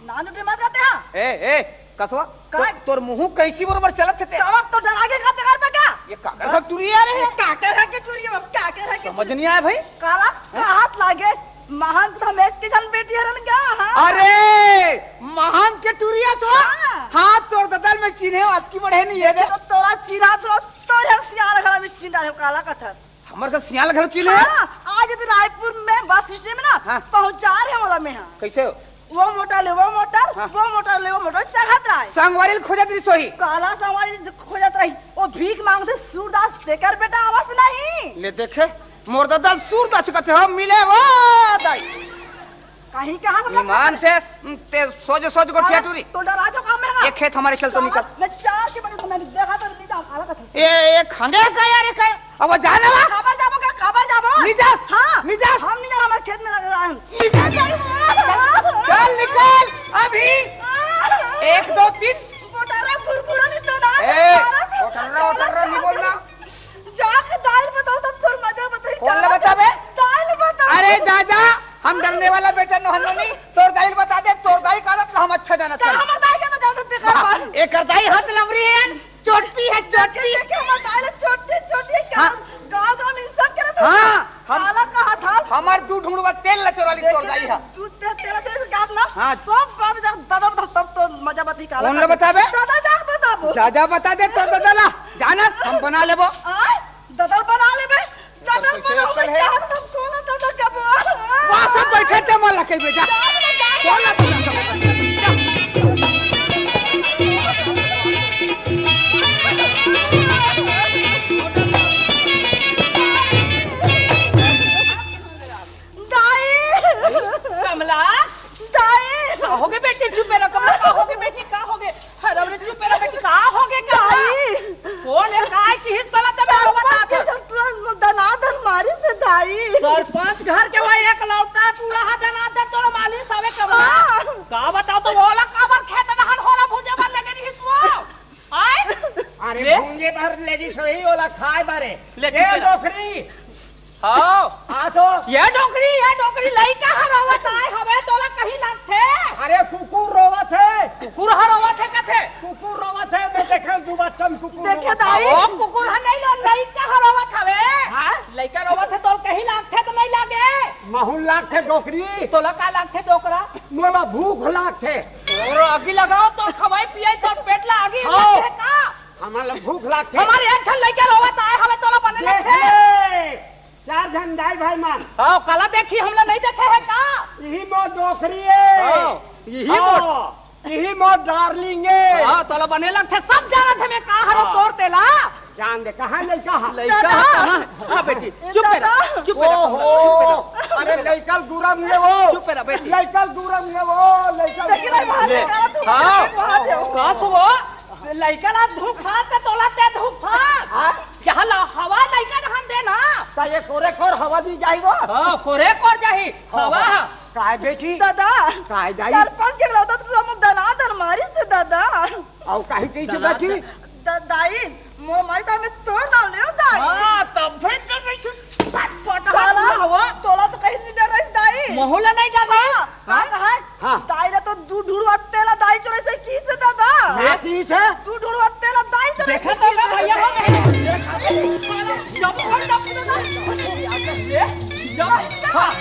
नान चुटुरी मत कहते हैं। ए, ए, कसवा, का? तो, तोर मुंह कैंची बरोबर चलत हे ते? तब तो डरा के खाते घर पे का? ये काकर का टूरी आ रहे हैं? काकर है के टूरी, अब काकर है के समझ टूरी? नहीं आया भाई। काला, हैं? का हाथ लागे? महंत हम एक के जन बेटी हरन का, हाँ? अरे, महंत के टुरिया सो? हाँ। हाँ, तोर ददल में चिन्हे हो, अतकी बढ़े नहीं है दे। तो तोरा चिन्हा, तोरा, तोर हम सियाल घर में चिन्हा है, काला कथस। हमर घर सियाल घर चिन्हे? हाँ, आज तो रायपुर में बस स्टेशन में ना हाँ। पहुंचा रहे होला में हाँ। कैसे हो? वो मोटर ले, वो मोटर, हाँ। वो मोटर ले, वो मोटर चढ़त रहा है। संगवारी खोजत रही सोही। काला संगवारी खोजत रही, वो भीख मांगते सूरदास तेकर बेटा आवस नहीं। ले देखे, मोर ददल सूरदास कहते हो, मिले वो दाई। कहीं कहाँ से ईमान से, उम, ते सोझे सोझ गोठिया अरे, टूरी। तो डरा जो काम है ना। ये खेत हमारे चल तो निकल। मैं चार के बजे तो मैंने देखा तो नहीं जाऊँ, अलग था। ए, ए, खंगे का यार, ये का? अब वो जाने वा? खबर जाबो का? खबर जाबो? नहीं जास। हाँ। नहीं जास। हम नहीं जाना, हमारे खेत में लग रहा है। नहीं जास। चल निकल, अभी। एक, दो, तीन। मोटारा कुरकुरा नहीं तो ना, ए, मोटारा तो मोटारा, मोटारा नहीं बोलना। जाके दाई ल बताओ, तब तोर मजा बताई। कौन ला बताबे? दाई ल बताओ। अरे जा, जा, हम डरने वाला बेटा नोहन नहीं, तोर दाई ल बता दे, तोर दाई का आदत ला हम अच्छा जानत हन। हमर दाई का तो जानत देखा हाँ, बार। एकर दाई हाथ लमरी है, चोटी है, चोटी। देखे, हमर दाई ल चोटी, चोटी है, हाँ। गाँव, गाँव में insult करत है। हाँ, हम काला कहा था। हमर दू ढूंढवा तेल ला चोरा ली तोर दाई हा। तू ते-, तेरा तेरे से गात ना, हाँ। सब बात जा, दादा बता, सब तो मजा बती काला कौन ला बताबे? दादा जा बताबो। जा, जा बता दे तोर दादा ला, जानत हम बना लेबो। आय, दादा बना लेबे। दादा कैसे बना अक्कल लेबे, है? दादा हम कोला दादा कबो। वहाँ सब बैठे थे, मोला कहिबे, जा। जा, जा, जा। कोला दादा कबो। जा। दाई! कमला! दाई! का होगे बेटी? चुप रह, कमला, का होगे बेटी? का होगे? अरे, अरे, चुप रह बेटी, का होगे, कमला? दाई! कौन है? काय की हिस तला तबे सब बता के। जब तुरंत दनादन मारिस हे दाई। सरपंच घर के वो एक लौटा पूरा हा दनादन तोर मालिस हवे, कमला। हाँ। का बताओ तो, ओला काबर खेत डहन होला भुजे बर लेगे रहिस वो? आय? अरे, ले। भूंगे भर लेगी सोही ओला खाए बारे। ले, ए, चुप रह। डोकरी। हाँ। आ तो। ये डोकरी, ये डोकरी लइका ह रोवत आय हवे, तोला कहीं लागथे? अरे, कुकुर रोवत हे। कुकुर ह रोवत हे कथे? कुकुर रोवत हे, मैं देखे दू बार कम कुकुर देखे रोवत दाई। हे। ओ, कुकुर ह नहीं लो, लइका ह रोवत हवे। हाँ? लइका रोवत हे, तोला कहीं लागथे त नहीं लागे? महूं लागथे डोकरी। तोला का लागथे डोकरा? मोला भूख लागथे। तोर आगी लगाओ, तोर खवाई पियाई, तोर पेट ला आगी हाँ। लगे हे का? हमन ला भूख लागथे। हमर एक झन लइका रोवत आय हवे, तोला बने देख लगथे। ले, चार झन दाई भाई मन। हाँ, काला देखी, हमला नहीं देखे हे का? इही मोर डोकरी हे। हाँ, इही हाँ। मोर, इही मोर darling हे। हाँ, तोला बने लगथे, सब जानत हे मैं का हरो हाँ। तोर तेला। जान दे, कहाँ लइका हा? लइका दादा। हा, कहाँ? हाँ, बेटी, ए, चुप कर। दादा। ओहो, अरे लइका ल दूरा में ले वो। चुप रह, बैठ। लइका ल दूरा में ले वो, लइका ल देखी दूरा नहीं, में ले। महादेव, काला तू ले। हाँ। महादेव। का सुबह? लइका ला धूप खा, त तोला ते धूप खा। हाँ? जहाँ ला हवा लइका रहन दे ना। त ये कोरे कोर हवा दी जाही वो? हाँ, कोरे कोर जाही। हाँ, हवा। हाँ। काय बेटी? दादा, काय दाई? सरपंच के रौदा तो हम दना दन मारी से दादा। अउ काहे कइसे दना बेटी? दन। द-, दाई, मोर माई दाई में तोर नाव लेव दाई। हाँ, तब फिर तो नहीं छुप-, सटपट साला, हवा। तोला तो कहीं नहीं डराइस दाई। महू ला नहीं डराइस? हाँ, हाँ? हाँ, कहा है? हाँ। दाई ला तो दू ढुरवा तेला दाई चोरइसे किसे दादा। मैं किसे? दू ढुरवा तेला दाई चोरइसे देखा तो किसे भैया हो गए। जब और जब दादा। जब, हाँ।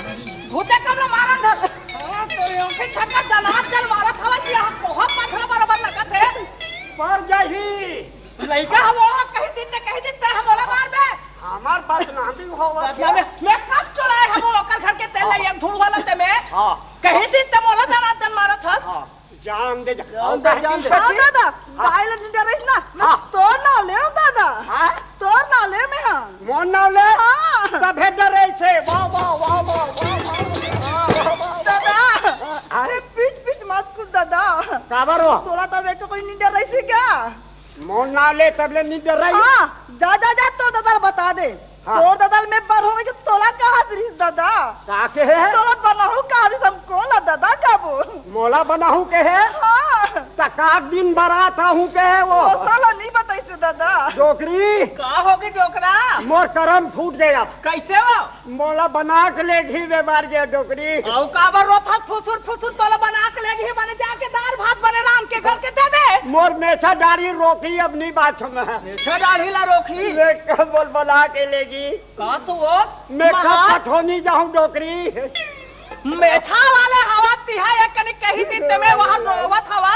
भूते कब ला मारन धर। हाँ, तो ये उनके छक्का दनात जल मारत हवा कि यहाँ कोहा पथरा बराबर लगत है। पर जाही। लइका हम वो कही दिन ते, कही दिन ते हम बोला मार दे। हमार बदनामी होवत बदनामी। मैं कब चुराए हम ओकर घर के तेल हाँ। लइया धूल वाला ते में। हाँ। कही दिन ते मोला दनात जल मारत हस। हाँ। जान दे, जान दे, जान दे। हाँ, दादा, हाँ। दाई ला नहीं डराइस ना, मैं हाँ। तोर नाव लेव, दादा। हाँ? तोर नाव लेव मैं, हाँ। मोर नाव ले? हाँ। तभे डराइसे, वाह, वाह, वाह। दादा, हाँ। ये पीछ, पीछ मत कुछ, दादा। काबर हो? तोला तब एक कोई नहीं डराइसे क्या? मोर नाव ले, तब ले नहीं डराई। हाँ, जा, जा, जा, तोर दादा ला बता दे। हाँ। तोर दादा ल मैं बरहूं के तोला कहा रिस दादा। का के है? तोला बनाहू कहा रिस हम कोला दादा कबो। मोला बनाहू के है? हाँ। त का दिन बरात आहू के है वो? वो साला नहीं बताइसे दादा। डोकरी। का होगे डोकरा? मोर करम फूट गया। कैसे हो? मोला बना के ले घी बेमार गया डोकरी। अउ काबर रोथस फुसुर फुसुर तोला बना के ले घी बने जाके दाल भात बने रांध के घर के देबे। मोर मेछा डारी रोकी अब नहीं बात में। मेछा डारी ला रोकी? ले बोल बना के लेगी। का सुओस? मैं कब महान पठोनी जाहूं डोकरी? मेछा वाले हवा तिहा एक कनी कही दिन ते मैं वहां रोवत हवा।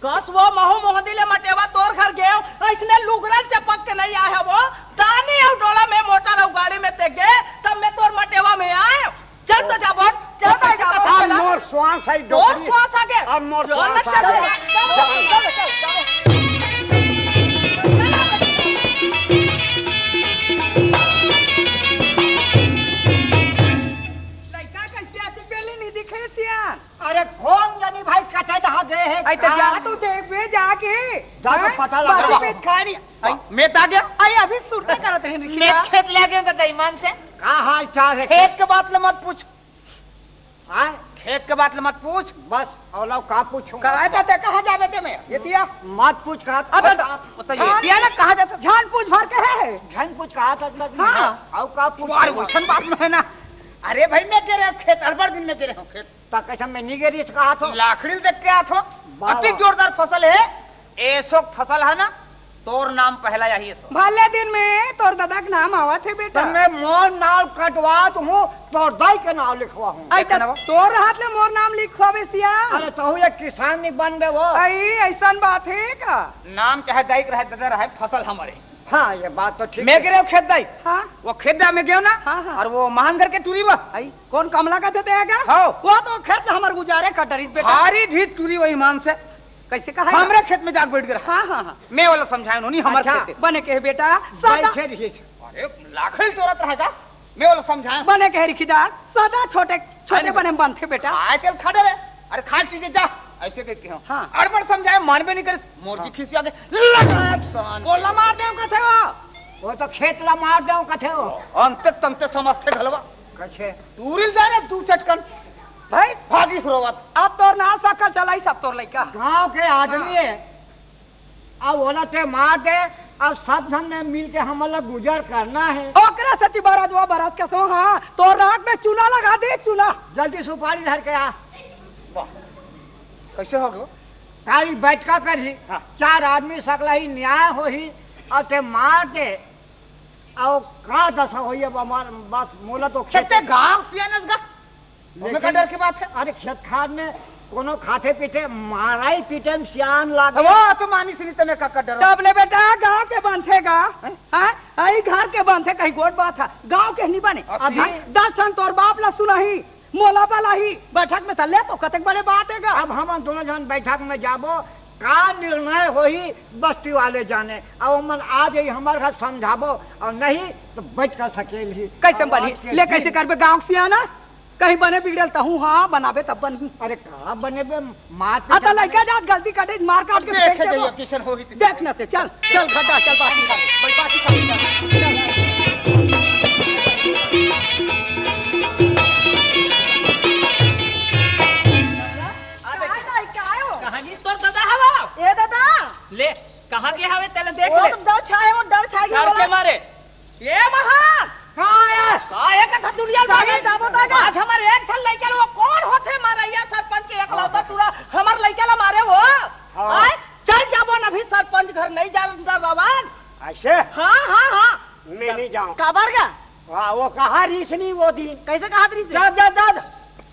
कस वो महू मोहदी ले मटेवा तोर घर गेव, अइसने लुगरन चपक के नहीं आए हवो। तानी अउ डोला में मोटर अउ गाड़ी में ते गे, तब मैं तोर मटेवा में आए। चल तो जाबो, चल तो जाबो, अब चला। मोर श्वास है तोर डोकरी। श्वास आगे। अब मोर चल, श्वास चल, आगे। चल, चल, चल, चल। लइका कैसे आके बेली नहीं दिखे सियान? अरे कौन जानी भाई कटे दहा गए हैं। आई तो जा तू देखबे जाके। जा तो हैं? पता लगा। बारी पे खानी। आई, मैं तो आ गया। आई अभी सुरता करत रहे मैं निकला। खेत ले गए तो ईमान से। का हाल चाल है? खेत के बात ले मत पूछ। हाँ? खेत के बात ले मत पूछ। बस, औलाव का पूछूं? कहा था ते कहाँ जाबे ते मैं? ये दिया। मत पूछ कहा था। अब बस आप बताइए। झान दिया ना कहाँ जाता? झान पूछ भर के है। झान पूछ कहा था तब हाँ। नहीं। अउ का पूछ? अरे वैसन बात नहीं है ना। अरे भाई मैं गे रहे हूँ खेत, अड़बड़ दिन में गे रहे हूँ खेत। ता कैसे मैं नहीं गे रही कहा था? लाखड़ी देख के आ था। वाह, अति वाह। जोरदार फसल है। एसो फसल है ना, तोर नाम पहला यही एसो। भले दिन में तोर दादा के नाम आवत है बेटा। तो मैं मोर नाम कटवात हूँ, तोर दाई के नाम लिखवा हूँ। आई देखना तो वो। तोर हाथ ले मोर नाम लिखवावे सिया। अरे तहु एक किसान नहीं बन रहे वो। आई ऐसन बात है का? नाम चाहे दाई के रहे, दादा रहे, फसल हमारे। हाँ, ये बात तो ठीक मैं है। गे रहे हूँ खेत दाई। हाँ। वो खेत दाई में गयो ना, हाँ, हाँ। और वो महान घर के टूरी वो। आई, कौन कमला का देते हैं क्या? हाँ। वो तो खेत हमर गुजारे का डरिस बेटा। भारी ढीठ टूरी वो ईमान से। कैसे कहा है? हमरे खेत में जाके बैठ गया। हाँ, हाँ, हाँ। मैं वाला समझाया उन्होंने हमर अच्छा। खेत। बने के बेटा, सदा बैठे रहिए। अरे, लाखड़ी तोरत रहेगा। मैं वाला समझाया। बने के रिखीदार, सदा छोटे, छोटे अरे। बने में बनथे बेटा। खाए तेल खा डरे। अरे, खा चीजें जा। ऐसे कह के हो। हाँ। अड़बड़ समझाए, मानबे नहीं करे। मोर जी हाँ। खिसिया के, लड़ाक सन। कोला मार दे कथे हो। वो तो खेत ला मार दे कथे हो। अंत तंत समझते घलवा। कैसे? टूरिल जा रे, दू चटकन। भाई। भागिस रोवत। अब तोर ना सकल चलाई सब तोर लइका। गांव के आदमी हाँ। है। अब ओला ते मार दे, अब सब झन ने मिल के हमन ला गुजर करना है। ओकरे सेती बरत वो बरत के सो, हाँ, तो राख में चूना लगा दे, चूना। जल्दी सुपारी धर के आ। वाह। कैसे हो गयो? काली बैठका करही, हाँ। चार आदमी सकला ही न्याय होही, अउ ते मार दे, अउ का दशा होही अब हमार बात मोला तो खेते खेते गांव सियानस गा। ओमे का लेकिन डर के बात है? अरे खेत खार में कोनो खाते पीते माराई पीटे में सियान लागे। वो तो मानी सुनी तमे का, का डर? तब ले बेटा गांव के बनथे गा। हैं? हाँ? आई घर के बनथे कहीं गोट बात है। गांव के नहीं बने। असी। अभी दस ठन तोर बाप ला सुनाही, मोला बलाही, बैठक में त ले तो कतेक बड़े बात है गा। अब हम दोनों जन बैठक में जाबो, का निर्णय होही, बस्ती वाले जाने। अउ ओमन आ जाई हमर घर समझाबो, अउ नहीं तो बइठ कर सकेल ही। कइसे बनही? ले, कइसे करबे गाँव के सियान अस? कहीं बने बिगड़ेल तहूँ, हाँ, बनाबे तब बनही। अरे का बने बे, मार पीट अब तो लइका जात गलती करे, मार काट के फेंक देबो। अब कइसन होही तइसे। देख न ते, चल, चल गड्ढा, चल बात नहीं करे। भाई, बात ही कर। चल। आ देख। का है, का है वो? कहाँ जी तोर दादा हवा? ए दादा। ले, कहाँ के हवे तेला देख वो ले। तुम जाओ छाए, वो डर छा गया डर के वाला। मारे। ए महान! का है? का है कथा दुनिया सारे में? जाबो दादा। आज हमर एक झन लइका ल वो कोन होथे मारइया सरपंच के एकलौता टूरा हमर लइका ल मारे वो? हाँ। आय, चल जाबो न अभी सरपंच घर नहीं जा रवन। अइसे? हाँ, हाँ, हाँ। मैं नहीं जाऊँ। काबर गा? हाँ, वो कहा रहिस नहीं वो दिन। कइसे कहा रहिस? जा, जा, जा।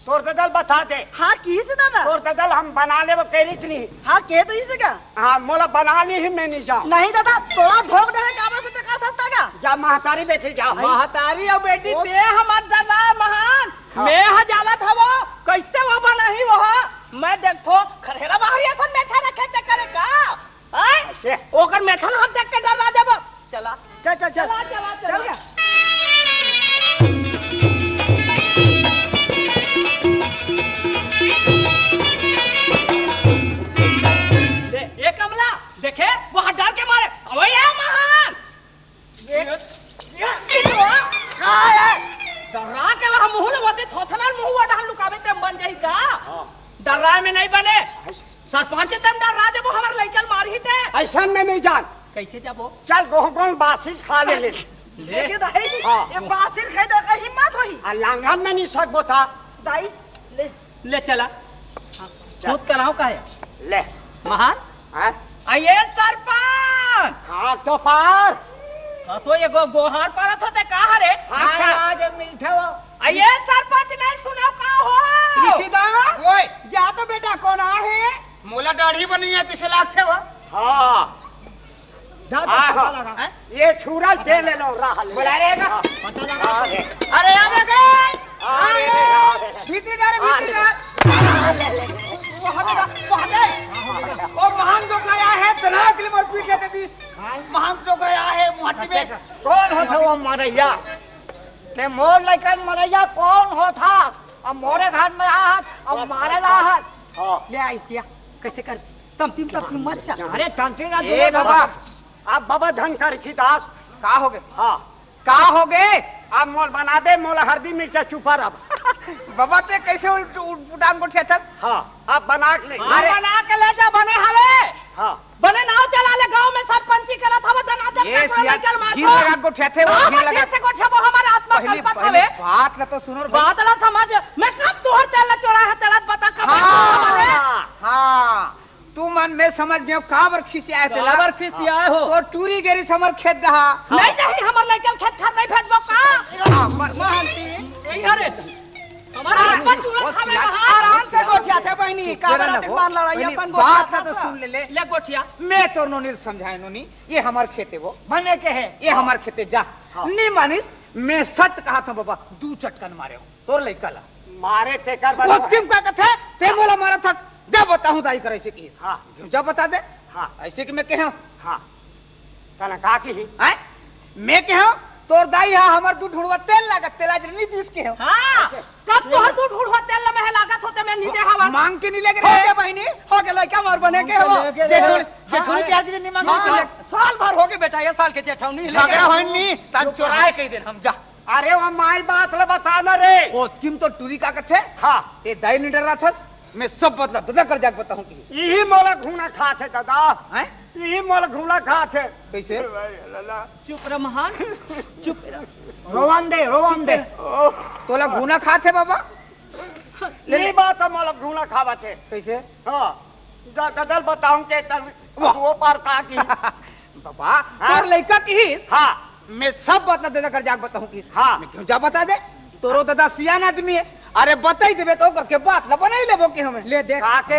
तोर ददा ल बता दे। हाँ, किहिस दादा? तोर ददा ल हम बना लेबो कहे रहिस नहीं। हाँ, कहे तो इसे का? हाँ, मोला बना ली ही, मैं नहीं जाऊँ। नहीं दादा, तोला धोख देहे काबर से ते करथस गा? जा महतारी बेटी जा। महतारी अउ बेटी वो ते हमर डरा महान। हाँ। मैं ह जानत हवो, कइसे वो बनाही वो ह। मैं देखथों, खरहेरा बाहरी असन मेछा रखे ते करे का? आय? अइसे? ओकर मेछा ल हम देख के डरा जाबो। चला। चल, चल, चल। चला, चला, चला। चल गा। दे, ए कमला, देखे, वो ह डर के मारे। अबे ए महान! ये, ये, ये तो, का है? डरा के वो मुँह ल बते थोथना मुँह डाल लुकाबे ते बन जाही का? हाँ। डर्रा में नहीं बने। सरपंच तम डर्रा जबो हमर लइका ल मारही ते। अइसन में नहीं जान। कइसे जाबो? चल गोहगोल बासी खा ले ले। ले। देखे दाई, हाँ। ये बासी खाए तो एकर हिम्मत होही। आ लांगन में नहीं सकबो था। दाई, ले। ले चला। चल। खुद कराओ का है? ले। महान? हाँ? आइए सरपंच। हाँ तो पार। असो ये गो-, गोहार पारत होते का हरे? हाँ, हाँ। आज मिलथे वो। आइए सरपंच नहीं सुनो का हो? रिखीदा? ओए। जा तो बेटा कोन आहे? मोला दाढ़ी बनइया तइसे लागथे वो। हाँ। जा तो हाँ, पता हाँ। लगा। हैं? ये छुरा तेल ले लो, रहा ले। बुला रे का? हाँ। पता लगा। हाँ, ले। अरे, आ गए। हाँ, ले, ले, हाँ, ले। भीतर जा रे, हाँ, भीतर ले। जा। वो हटे ना, वो हटे। वो महान डोकरा आया है, तना के लिए मोर पीठ लेते दिस। हाँ। महान डोकरा आया है, मुहट्टी में। कोन होथे वो मरइया? ते मोर लइका मरइया कोन होथा? अब मोरे घर में आहत, अब मारे ला आहत। हाँ। ले आइस क्या? कइसे कर? तमतिम, तमतिम मत जा। अरे तमतिम ना ए दूर बाबा। रहो। अब बाबा धन कर की दास। का होगे? हाँ। का होगे? अब मोल बना दे, मोला हरदी मिर्चा चुपा रब। बाबा ते कइसे उल्ट, उल्ट पुटांग गोठियाथस? हाँ, अब बना के ले। हाँ, अरे। बना के ले जा, बने हवे। हाँ। बने नाव चला ले, गांव में सरपंची करत हवे, दनादन ये का सिया, लइका ल मार घिन दो। लगा गोठियाथे, वो नाव घिन लगा। घिन से गोठियाबो, हमर आत्मा पहली, कलपत पहली हवे। बात ला तो सुनो रे भाई। बात ला समझ, मैं कब तोहर तेल ला चोरा है, तेला बता कब हाँ, हमारे? हाँ, तू मन मैं समझ गयो, काबर खिसियाए तेला। काबर खिसियाए हो? तो टूरी गेरी समर खेत दहा। नहीं जाही, हमर लइका ल खेत खार नहीं भेजबो का? हाँ, म-, महंती। यही हरे। हमारा हाँ, अपन चूड़ा वो खा ले सिया, कहाँ? आराम से गोठियाथे बहिनी, चुप काबर रह ना, अतिक वो, मार लड़ाई बहिनी, अपन बात ना तो गोठियाथा। सुन ले, ले। ले गोठिया। मैं तोर नोनी ल समझाए नोनी, ये हमर खेते वो। बने के है। ये हमर खेते जा। हाँ। नी मानिस, मैं सच कहा था बाबा, दू चटकन मारे हो, तोर लइका ला। मारे तेकर बर वो तिम का कथे, ते मोला मारा था, दे बताहूँ दाई कर अइसे की। हाँ। जा बता दे। हाँ। अइसे कि मैं कहे हूँ। हाँ। तने का किही? हैं? मैं कहे हूँ, तोर दाई हा हमर दू ढुड़वा तेल लागत, तेला जरे नी दिस कहे हूँ। हाँ, कब तोहर दू ढुड़वा तेल ल मैं लागत होते मैं नी दे हवा। मांग के नी लेके हो रे। गे बहिनी, हो गे लइका मोर बने के हो। मांग के लेके। जेठौनी, हाँ, जेठौनी हाँ, के आदमी नी मांगे हाँ, चले। साल भर हो गे बेटा, ये साल के जेठौनी लेके। झगड़ा होय नी, तन चोराए कही देन हम जा। अरे वो माई बात ल बता ना रे। ओ स्कीम तो टूरी का कथे? हाँ। ए दाई नी डराथस? मैं सब बदला ददा कर जाके बताहूँ कि। इही मोला घूना खाथे दादा। हैं? इही मोला घूना खाथे। कइसे? चुप रह महान, चुप रह। रोवन दे, रोवन दे। ओह। तोला घूना खाथे बाबा? ले, ये ले। बात ह मोला घूना खावथे। कइसे? हाँ। द-, ददा ल बताहूँ के तब वाह। वो पार का की। बाबा, हाँ? तोर लइका किहिस? हाँ। मैं सब बात ला ददा कर जाके बताहूँ किहिस। हाँ। मैं कहेंव जा बता दे, तोरो ददा सियान आदमी हे। अरे बताई देबे तो ओकर के बात ला बनाई लेबो कहे हूँ मैं। ले देख। का के?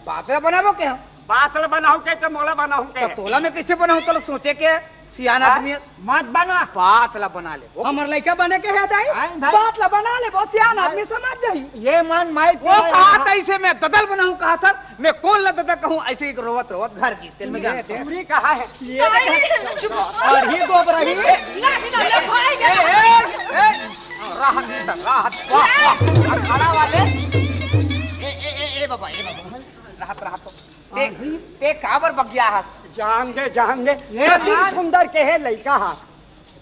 बात ला बनाबो कहे हूँ। बात ला बनाहूँ के तो मोला बनाहूँ के। तो तोला मैं कइसे बनाहूँ? तोला सोचे के सियान हाँ? आदमी हे। मत बना। बात ला बना लेबो। हमर लइका बने के हे दाई? हाँ, भाई। बात ला बना लेबो, सियान भाई। आदमी समझ जाही। ये मन माई वो पिया कहा यहाँ। था इसे मैं ददा ल बनाहूँ कहा था, मैं कोन ला ददा कहूँ, अइसे ही रोवत रोवत घर गिस, तेल में जा। ये चूरी कहाँ है? ये ताई, चुप। और ही गोबर रही। नहीं, नहीं, नहीं, भाई, ए, ए, ए, राहत नहीं था, राहत। वाह, वाह। अखाड़ा वाले। ए, ए, ए, ए, बाबा, ए, बाबा। राहत, राहत। ते, ते काबर बगिया हस? जान दे, जान दे। ये अति सुंदर के हे लइका हा।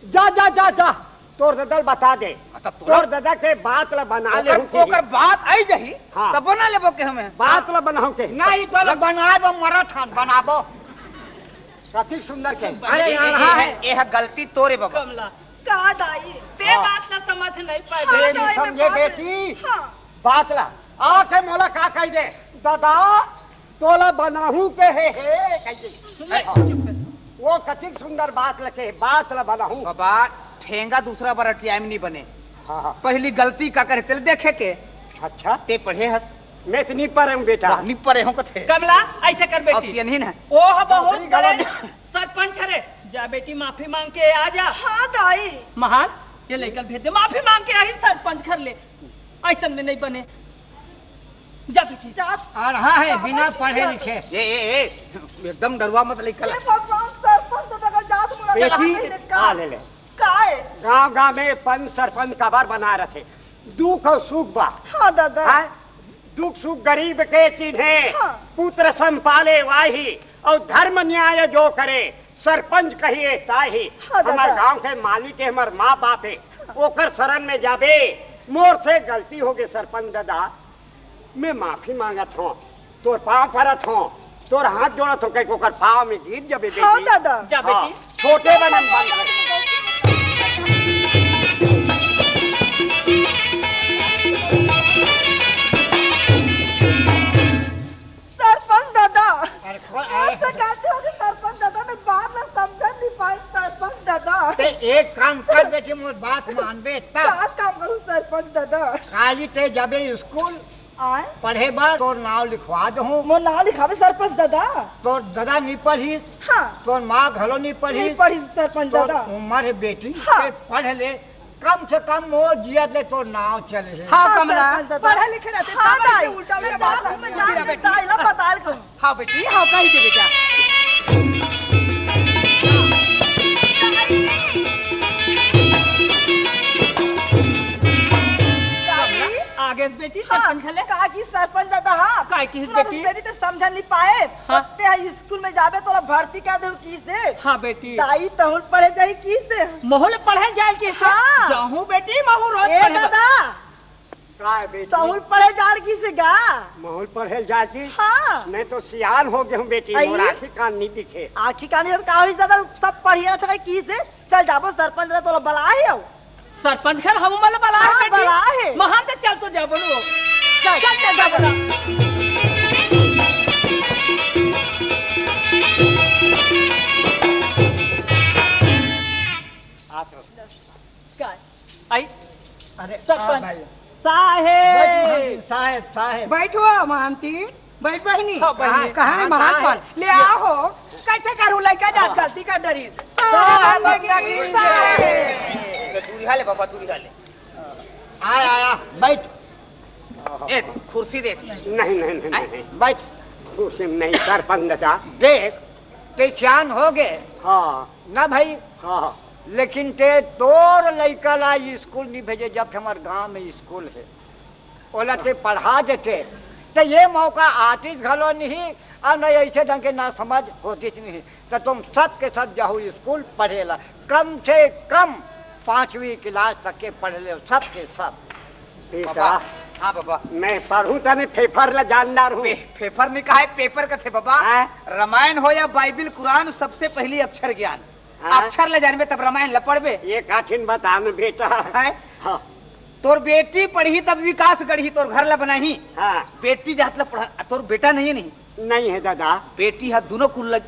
जा, जा, जा, जा। तोर ददा ल बता दे। अच्छा, तोर ददा के बात ला बना ले ओकर, हूँ के। ओकर बात आई जाही, हाँ। तब बना लेबो के हमें। बात ला बनाहूँ के। नहीं, तो ला बनाए बो, मरत हन, बनाबो। कतिक सुंदर के। अरे, ए, ए, यहाँ ए, है। ए, ए, गलती तोरे बाबा। कमला, का दाई, ते हाँ। बात ला समझ नहीं पाए। ये नहीं समझे बेटी। हाँ। बात ला। आके मोला का कहि दे, "ददा, तोला बनाहूँ के हे, हे," कहि दे। नहीं, चुप कर। वो कतिक सुंदर बात लगे, बात ला बनाहूँ। बाबा, ठेंगा दूसरा बार अटियाए में नहीं बने। हाँ, हाँ। पहली गलती का करे, तेल देखे के। अच्छा। ते पढ़े हस? मैं तो नहीं पढ़े हूँ बेटा। वाह, नहीं पढ़े हूँ कथे। कमला, अइसे कर बेटी। असियन ही ना। ओ ह बहुत बड़े सरपंच हरे। जा बेटी, माफी मांग के आ जा। हाँ दाई। महान, ये लइका ल भेज दे, माफी मांग के आही सरपंच घर ले। अइसन में नहीं बने। जा बेटी, जा। अरहा है, बिना पढ़े लिखे। ए, ए, ए, एकदम डरवा मत लइका ला। हे भगवान, सरपंच ददा का जात मोला बेटी, बना के का? आ ले ले। काय? गांव गांव में पंच सरपंच काबर बना रथे? दुख अउ सुख बा। हाँ दादा। हाँ? दुख सुख गरीब के चिन्हे, हाँ। पुत्र संपाले वाही, अउ धर्म न्याय जो करे, सरपंच कहिए ताही। हाँ, हमर दादा। गांव के मालिक हे, हमर माँ बाप हे, ओकर शरण में जाबे। मोर से गलती होगे सरपंच दादा, मैं माफी मांगत हूँ, तोर पाँव परत हूँ, तोर हाथ जोड़त हूँ, कहीं ओकर पाँव में गिर जाबे बेटी। हाँ, दादा। जा हाँ, बेटी। छोटे बने बन। सरपंच दादा, अरे, को-, मोर से गलती होगे सरपंच दादा, मैं बात ला समझन नहीं पाए सरपंच दादा। ते एक काम कर बेटी, मोर बात मानबे तब। का काम करूँ सरपंच दादा? काली ते जाबे स्कूल आय? पढ़े बर, तोर नाव लिखवा दहूँ। मोर नाव लिखाबे सरपंच दादा? तोर दादा नहीं पढ़िस, हाँ। तोर माँ घलो नहीं पढ़िस। नहीं पढ़िस सरपंच तोर दादा। उम्र हे बेटी, हाँ। ते पढ़ ले, कम से कम मोर जियत ले तोर नाव चले हे। हाँ, हाँ, कमला, सरपंच दादा। पढ़े लिखे रहते, हाँ, तब ऐसे दाई। उल्टा मैं उल्टा बात जात हूँ, मैं नहीं जात हूँ, बेटा। ताई ला बता ले कहूँ। हाँ बेटी, हाँ, कही दे बेटा। दाई। आगे बेटी, हाँ, सरपंच घले। का की सरपंच दादा, हाँ। काय की सुनो बेटी? बेटी, ते समझ नहीं पाए। हाँ। ते हा स्कूल में जाबे, तोला भर्ती कर दे किस दे। हाँ बेटी। दाई, तहुल पढ़े जाई किस दे। महूँ ल पढ़े जाए किस दे। हाँ। जाहूँ बेटी, महूँ रोज ए पढ़े बर। दादा। काय बेटी? तहुल पढ़े जाए किस दे गा। महूँ ल पढ़े जाए की? हाँ। मैं तो सियान हो गया हूँ बेटी, आई? मोर आँखी कान नहीं दिखे। आँखी कान नहीं तो का होइस दादा, सब पढ़िया था किस दे। चल जाबो सरपंच दादा, तोला बलाए हे। सरपंच घर हम मन ला बलाए हाँ, बेटी। बलाए हे। महान त चल तो जा बोलो। चल। चल, चल जा बोलो। आप रहो। काय? आई? अरे, सरपंच। आ भाई। साहेब। बैठ महांती, साहेब, साहेब। बैठो महांती। बैठ बहिनी। हाँ, बहिनी। कहाँ है कहाँ महात्मा? है? ले आओ हो। कैसे करूँ लइका जात गलती कर डरी। साहेब, साहेब। दूरी हाले बाबा, दूरी हाले। आया, आया, बैठ। ए, कुर्सी दे। नहीं, नहीं, नहीं, नहीं। बैठ। कुर्सी में नहीं, सरपंच दादा। देख, ते सियान हो गए। हाँ। ना भाई? हाँ, हाँ। लेकिन ते तोर लइका ला स्कूल नहीं भेजे, जब हमारे गांव में स्कूल है। ओला ते पढ़ा देते, त ये मौका आतिस घलो नहीं, अउ न ऐसे ढंग के ना समझ होतिस नहीं। त तुम सब के सब जाहू स्कूल पढ़े ला, कम से कम पांचवी क्लास तक के पढ़ ले, सब के सब। बेटा, बाबा, हाँ बाबा। मैं पढ़ूं तने फेफर ला जानदार हूँ। फे-, फेफर नहीं कहा है, पेपर का थे बाबा। हाँ? रामायण हो या बाइबिल, कुरान, सबसे पहली अक्षर ज्ञान। हाँ? अक्षर ले जानबे तब रामायण ल पढ़बे। ये काठिन बता न बेटा। हैं? हाँ। तोर बेटी पढ़ही तब विकास गढ़ही, तोर घर ल बनाही। हाँ। बेटी जात ल पढ़ा, तोर बेटा नहीं है नहीं? नहीं है दादा। बेटी ह दुनो कुल ल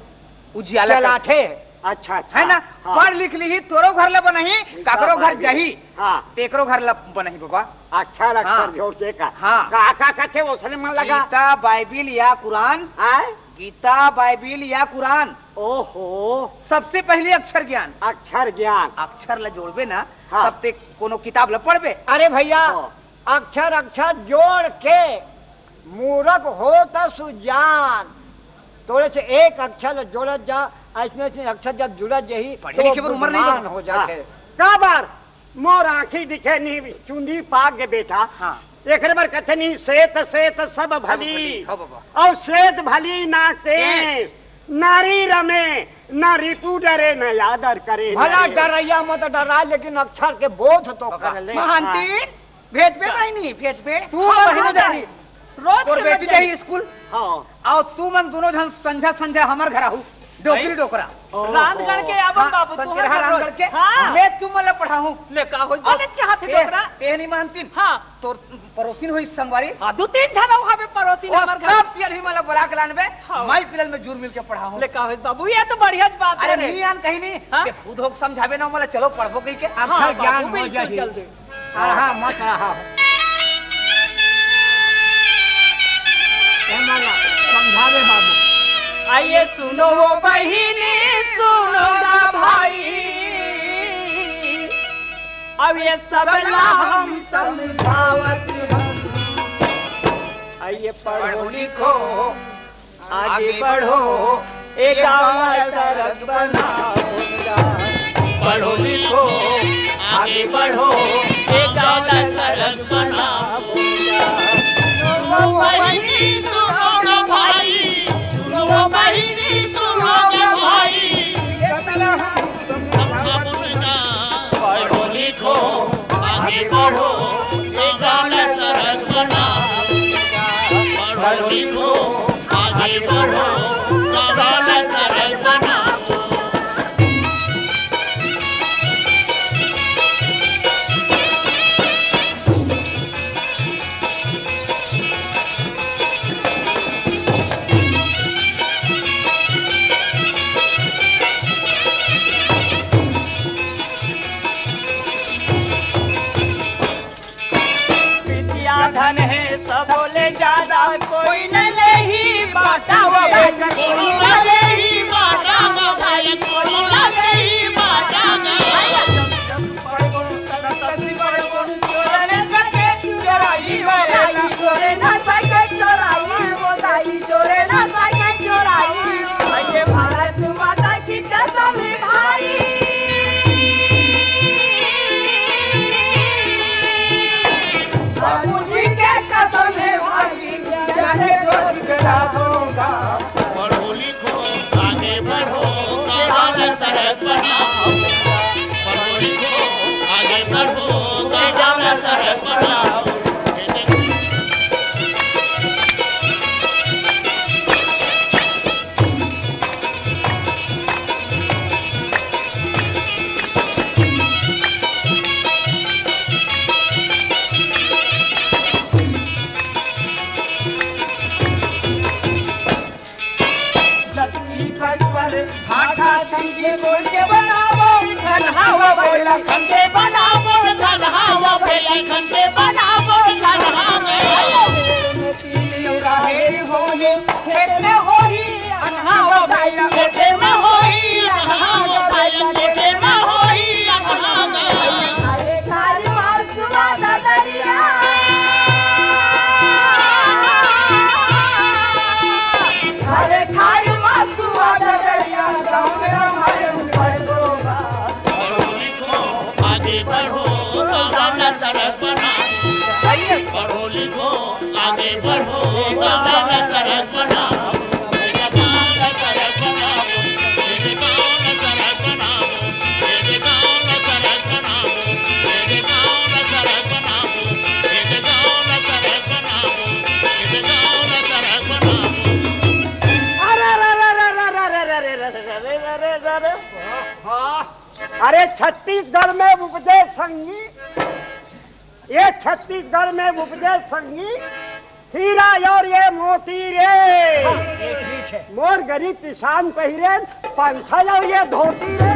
उजियाला कर चलाथे। अच्छा, अच्छा। है ना? हाँ। पढ़ लिख लिही, तोरो घर ल बनाही, ठीक काकरो है, घर भाई। जाही। हाँ। तेकरो घर ल बनाही बाबा। अच्छा लग हाँ। कर जोड़ के का। हाँ। का, का, का थे ओसने मन लगा? गीता, बाइबिल या कुरान? हाँ? गीता, बाइबिल या कुरान? ओहो। सबसे पहले अक्षर ज्ञान। अक्षर ज्ञान। अक्षर ल जोड़बे ना, हाँ। तब ते कोनो किताब ल पढ़बे। अरे भैया, हाँ। अक्षर, अक्षर जोड़ के मूरख हो त सुजान, तोरे से एक अक्षर ल जोड़त जा, अइसने अइसने अक्षर जब जुड़त जाही, पढ़े तो लिखे बर उमर नहीं बुद्धिमान बा। हो जाथे। हाँ। काबर? मोर आँखी दिखे नहीं, चुंदी पाक गे बेटा। हाँ। एकरे बर कथे नहीं, सेत सेत सब सब भली, भली, हाँ बाबा। अउ सेत भली ना तेस। तेस। नारी रमे, ना रिपु डरे, ना आदर करे, भला ना रे। डरैया मत डरा, लेकिन अक्षर के बोध तो बाबा। कर ले। महांती, हाँ। भेजबे बहिनी, भेजबे। तू हाँ, मन बहिनी। दोनों जनी रोज तोर के बेटी रोज जाही जाही। स्कूल। हाँ। अउ तू मन दोनों झन संझा संझा हमर घर आहू, डोकरी भाई, डोकरा। रांधगढ़ के आबो हाँ, बाबू, तू संझा हर रांधगढ़ रोज। के, हाँ। मैं तू मन ला पढ़ाहूँ। ले का होइस, अउ बोलेच के हाथ ए, डोकरा। ते नहीं मानतीन। हाँ। तोर पड़ोसिन होइस संगवारी। हाँ, दू तीन झन अउ हवे पड़ोसिन ओ, हमर घर। सब सियान ही मन ला बुला के लानबे, हाँ। माई पिलल में जुर मिल के पढ़ाहूँ। ले का होइस बाबू, ये तो बढ़िया बात अरे है रे। नहीं आन कहीं नहीं, हाँ? ते खुद होके समझाबे ना, मोला चलो पढ़बो कही के। हाँ, अक्षर ज्ञान बाबू, हो बिल्कुल जाही। चल दे। अरहा मत रहा। ए माला, समझा दे बाबू। आइए सुनो वो बहिनी, सुनो ना भाई, अब ये सब ला हम समझावत हन। आइए पढ़ो लिखो, आगे बढ़ो, ए गाँव ला सरग बनाओ। पढ़ो लिखो, आगे बढ़ो, ए गाँव ला सरग बनाओ। सुनो बहिनी, सुनो ना भाई, सुनो बहिनी, सुनो ना भाई। पढ़ो लिखो, आगे बढ़ो, ए गाँव ला सरग बनाओ। पढ़ो लिखो, आगे बढ़ो, ए गाँव ला सरग बनाओ। विद्या धन है सबो ले ज्यादा, कोई न लेही बाटा वो भाई, कोई न लेही बाटा वो भाई, कोई न लेही बाटा वो। चोरे न सके चोराई वो दाई, चोरे न सके चोराई। ये भारत माता की कसम है भाई। बाबूजी के कसम है भाई, जाने रोज जला दूंगा। पढ़ो लिखो, आगे बढ़ो, गाँव ला सरग बनाओ। पढ़ो लिखो, आगे बढ़ो, गाँव ला सरग बनाओ। लक्ष्मी पग पर भाटा संगे बोल के बनावो, धनहावा बोला खंडे बनावो, धनहावा बोला खंडे बनावो, धनहावा। तीन राहे होने खेत में होई, अनहावा भैया खेते में होई, अनहावा भैया खेते में होई, अनहावा। अरे खारी मासुआ ददरिया। अरे खारी मासुआ ददरिया, गाँव में हमारे ऊपर दोगा। पढ़ो लिखो, आगे बढ़ो, गाँव ला सरग बनाओ। पढ़ो लिखो, आगे बढ़ो, गाँव ला सरग बनाओ। अरे छत्तीसगढ़ में उपजे संगी, ये छत्तीसगढ़ में उपजे संगी, हीरा और ये मोती रे। हाँ, ये ठीक है। मोर गरीब किसान पहिरे पंछा और ये धोती रे।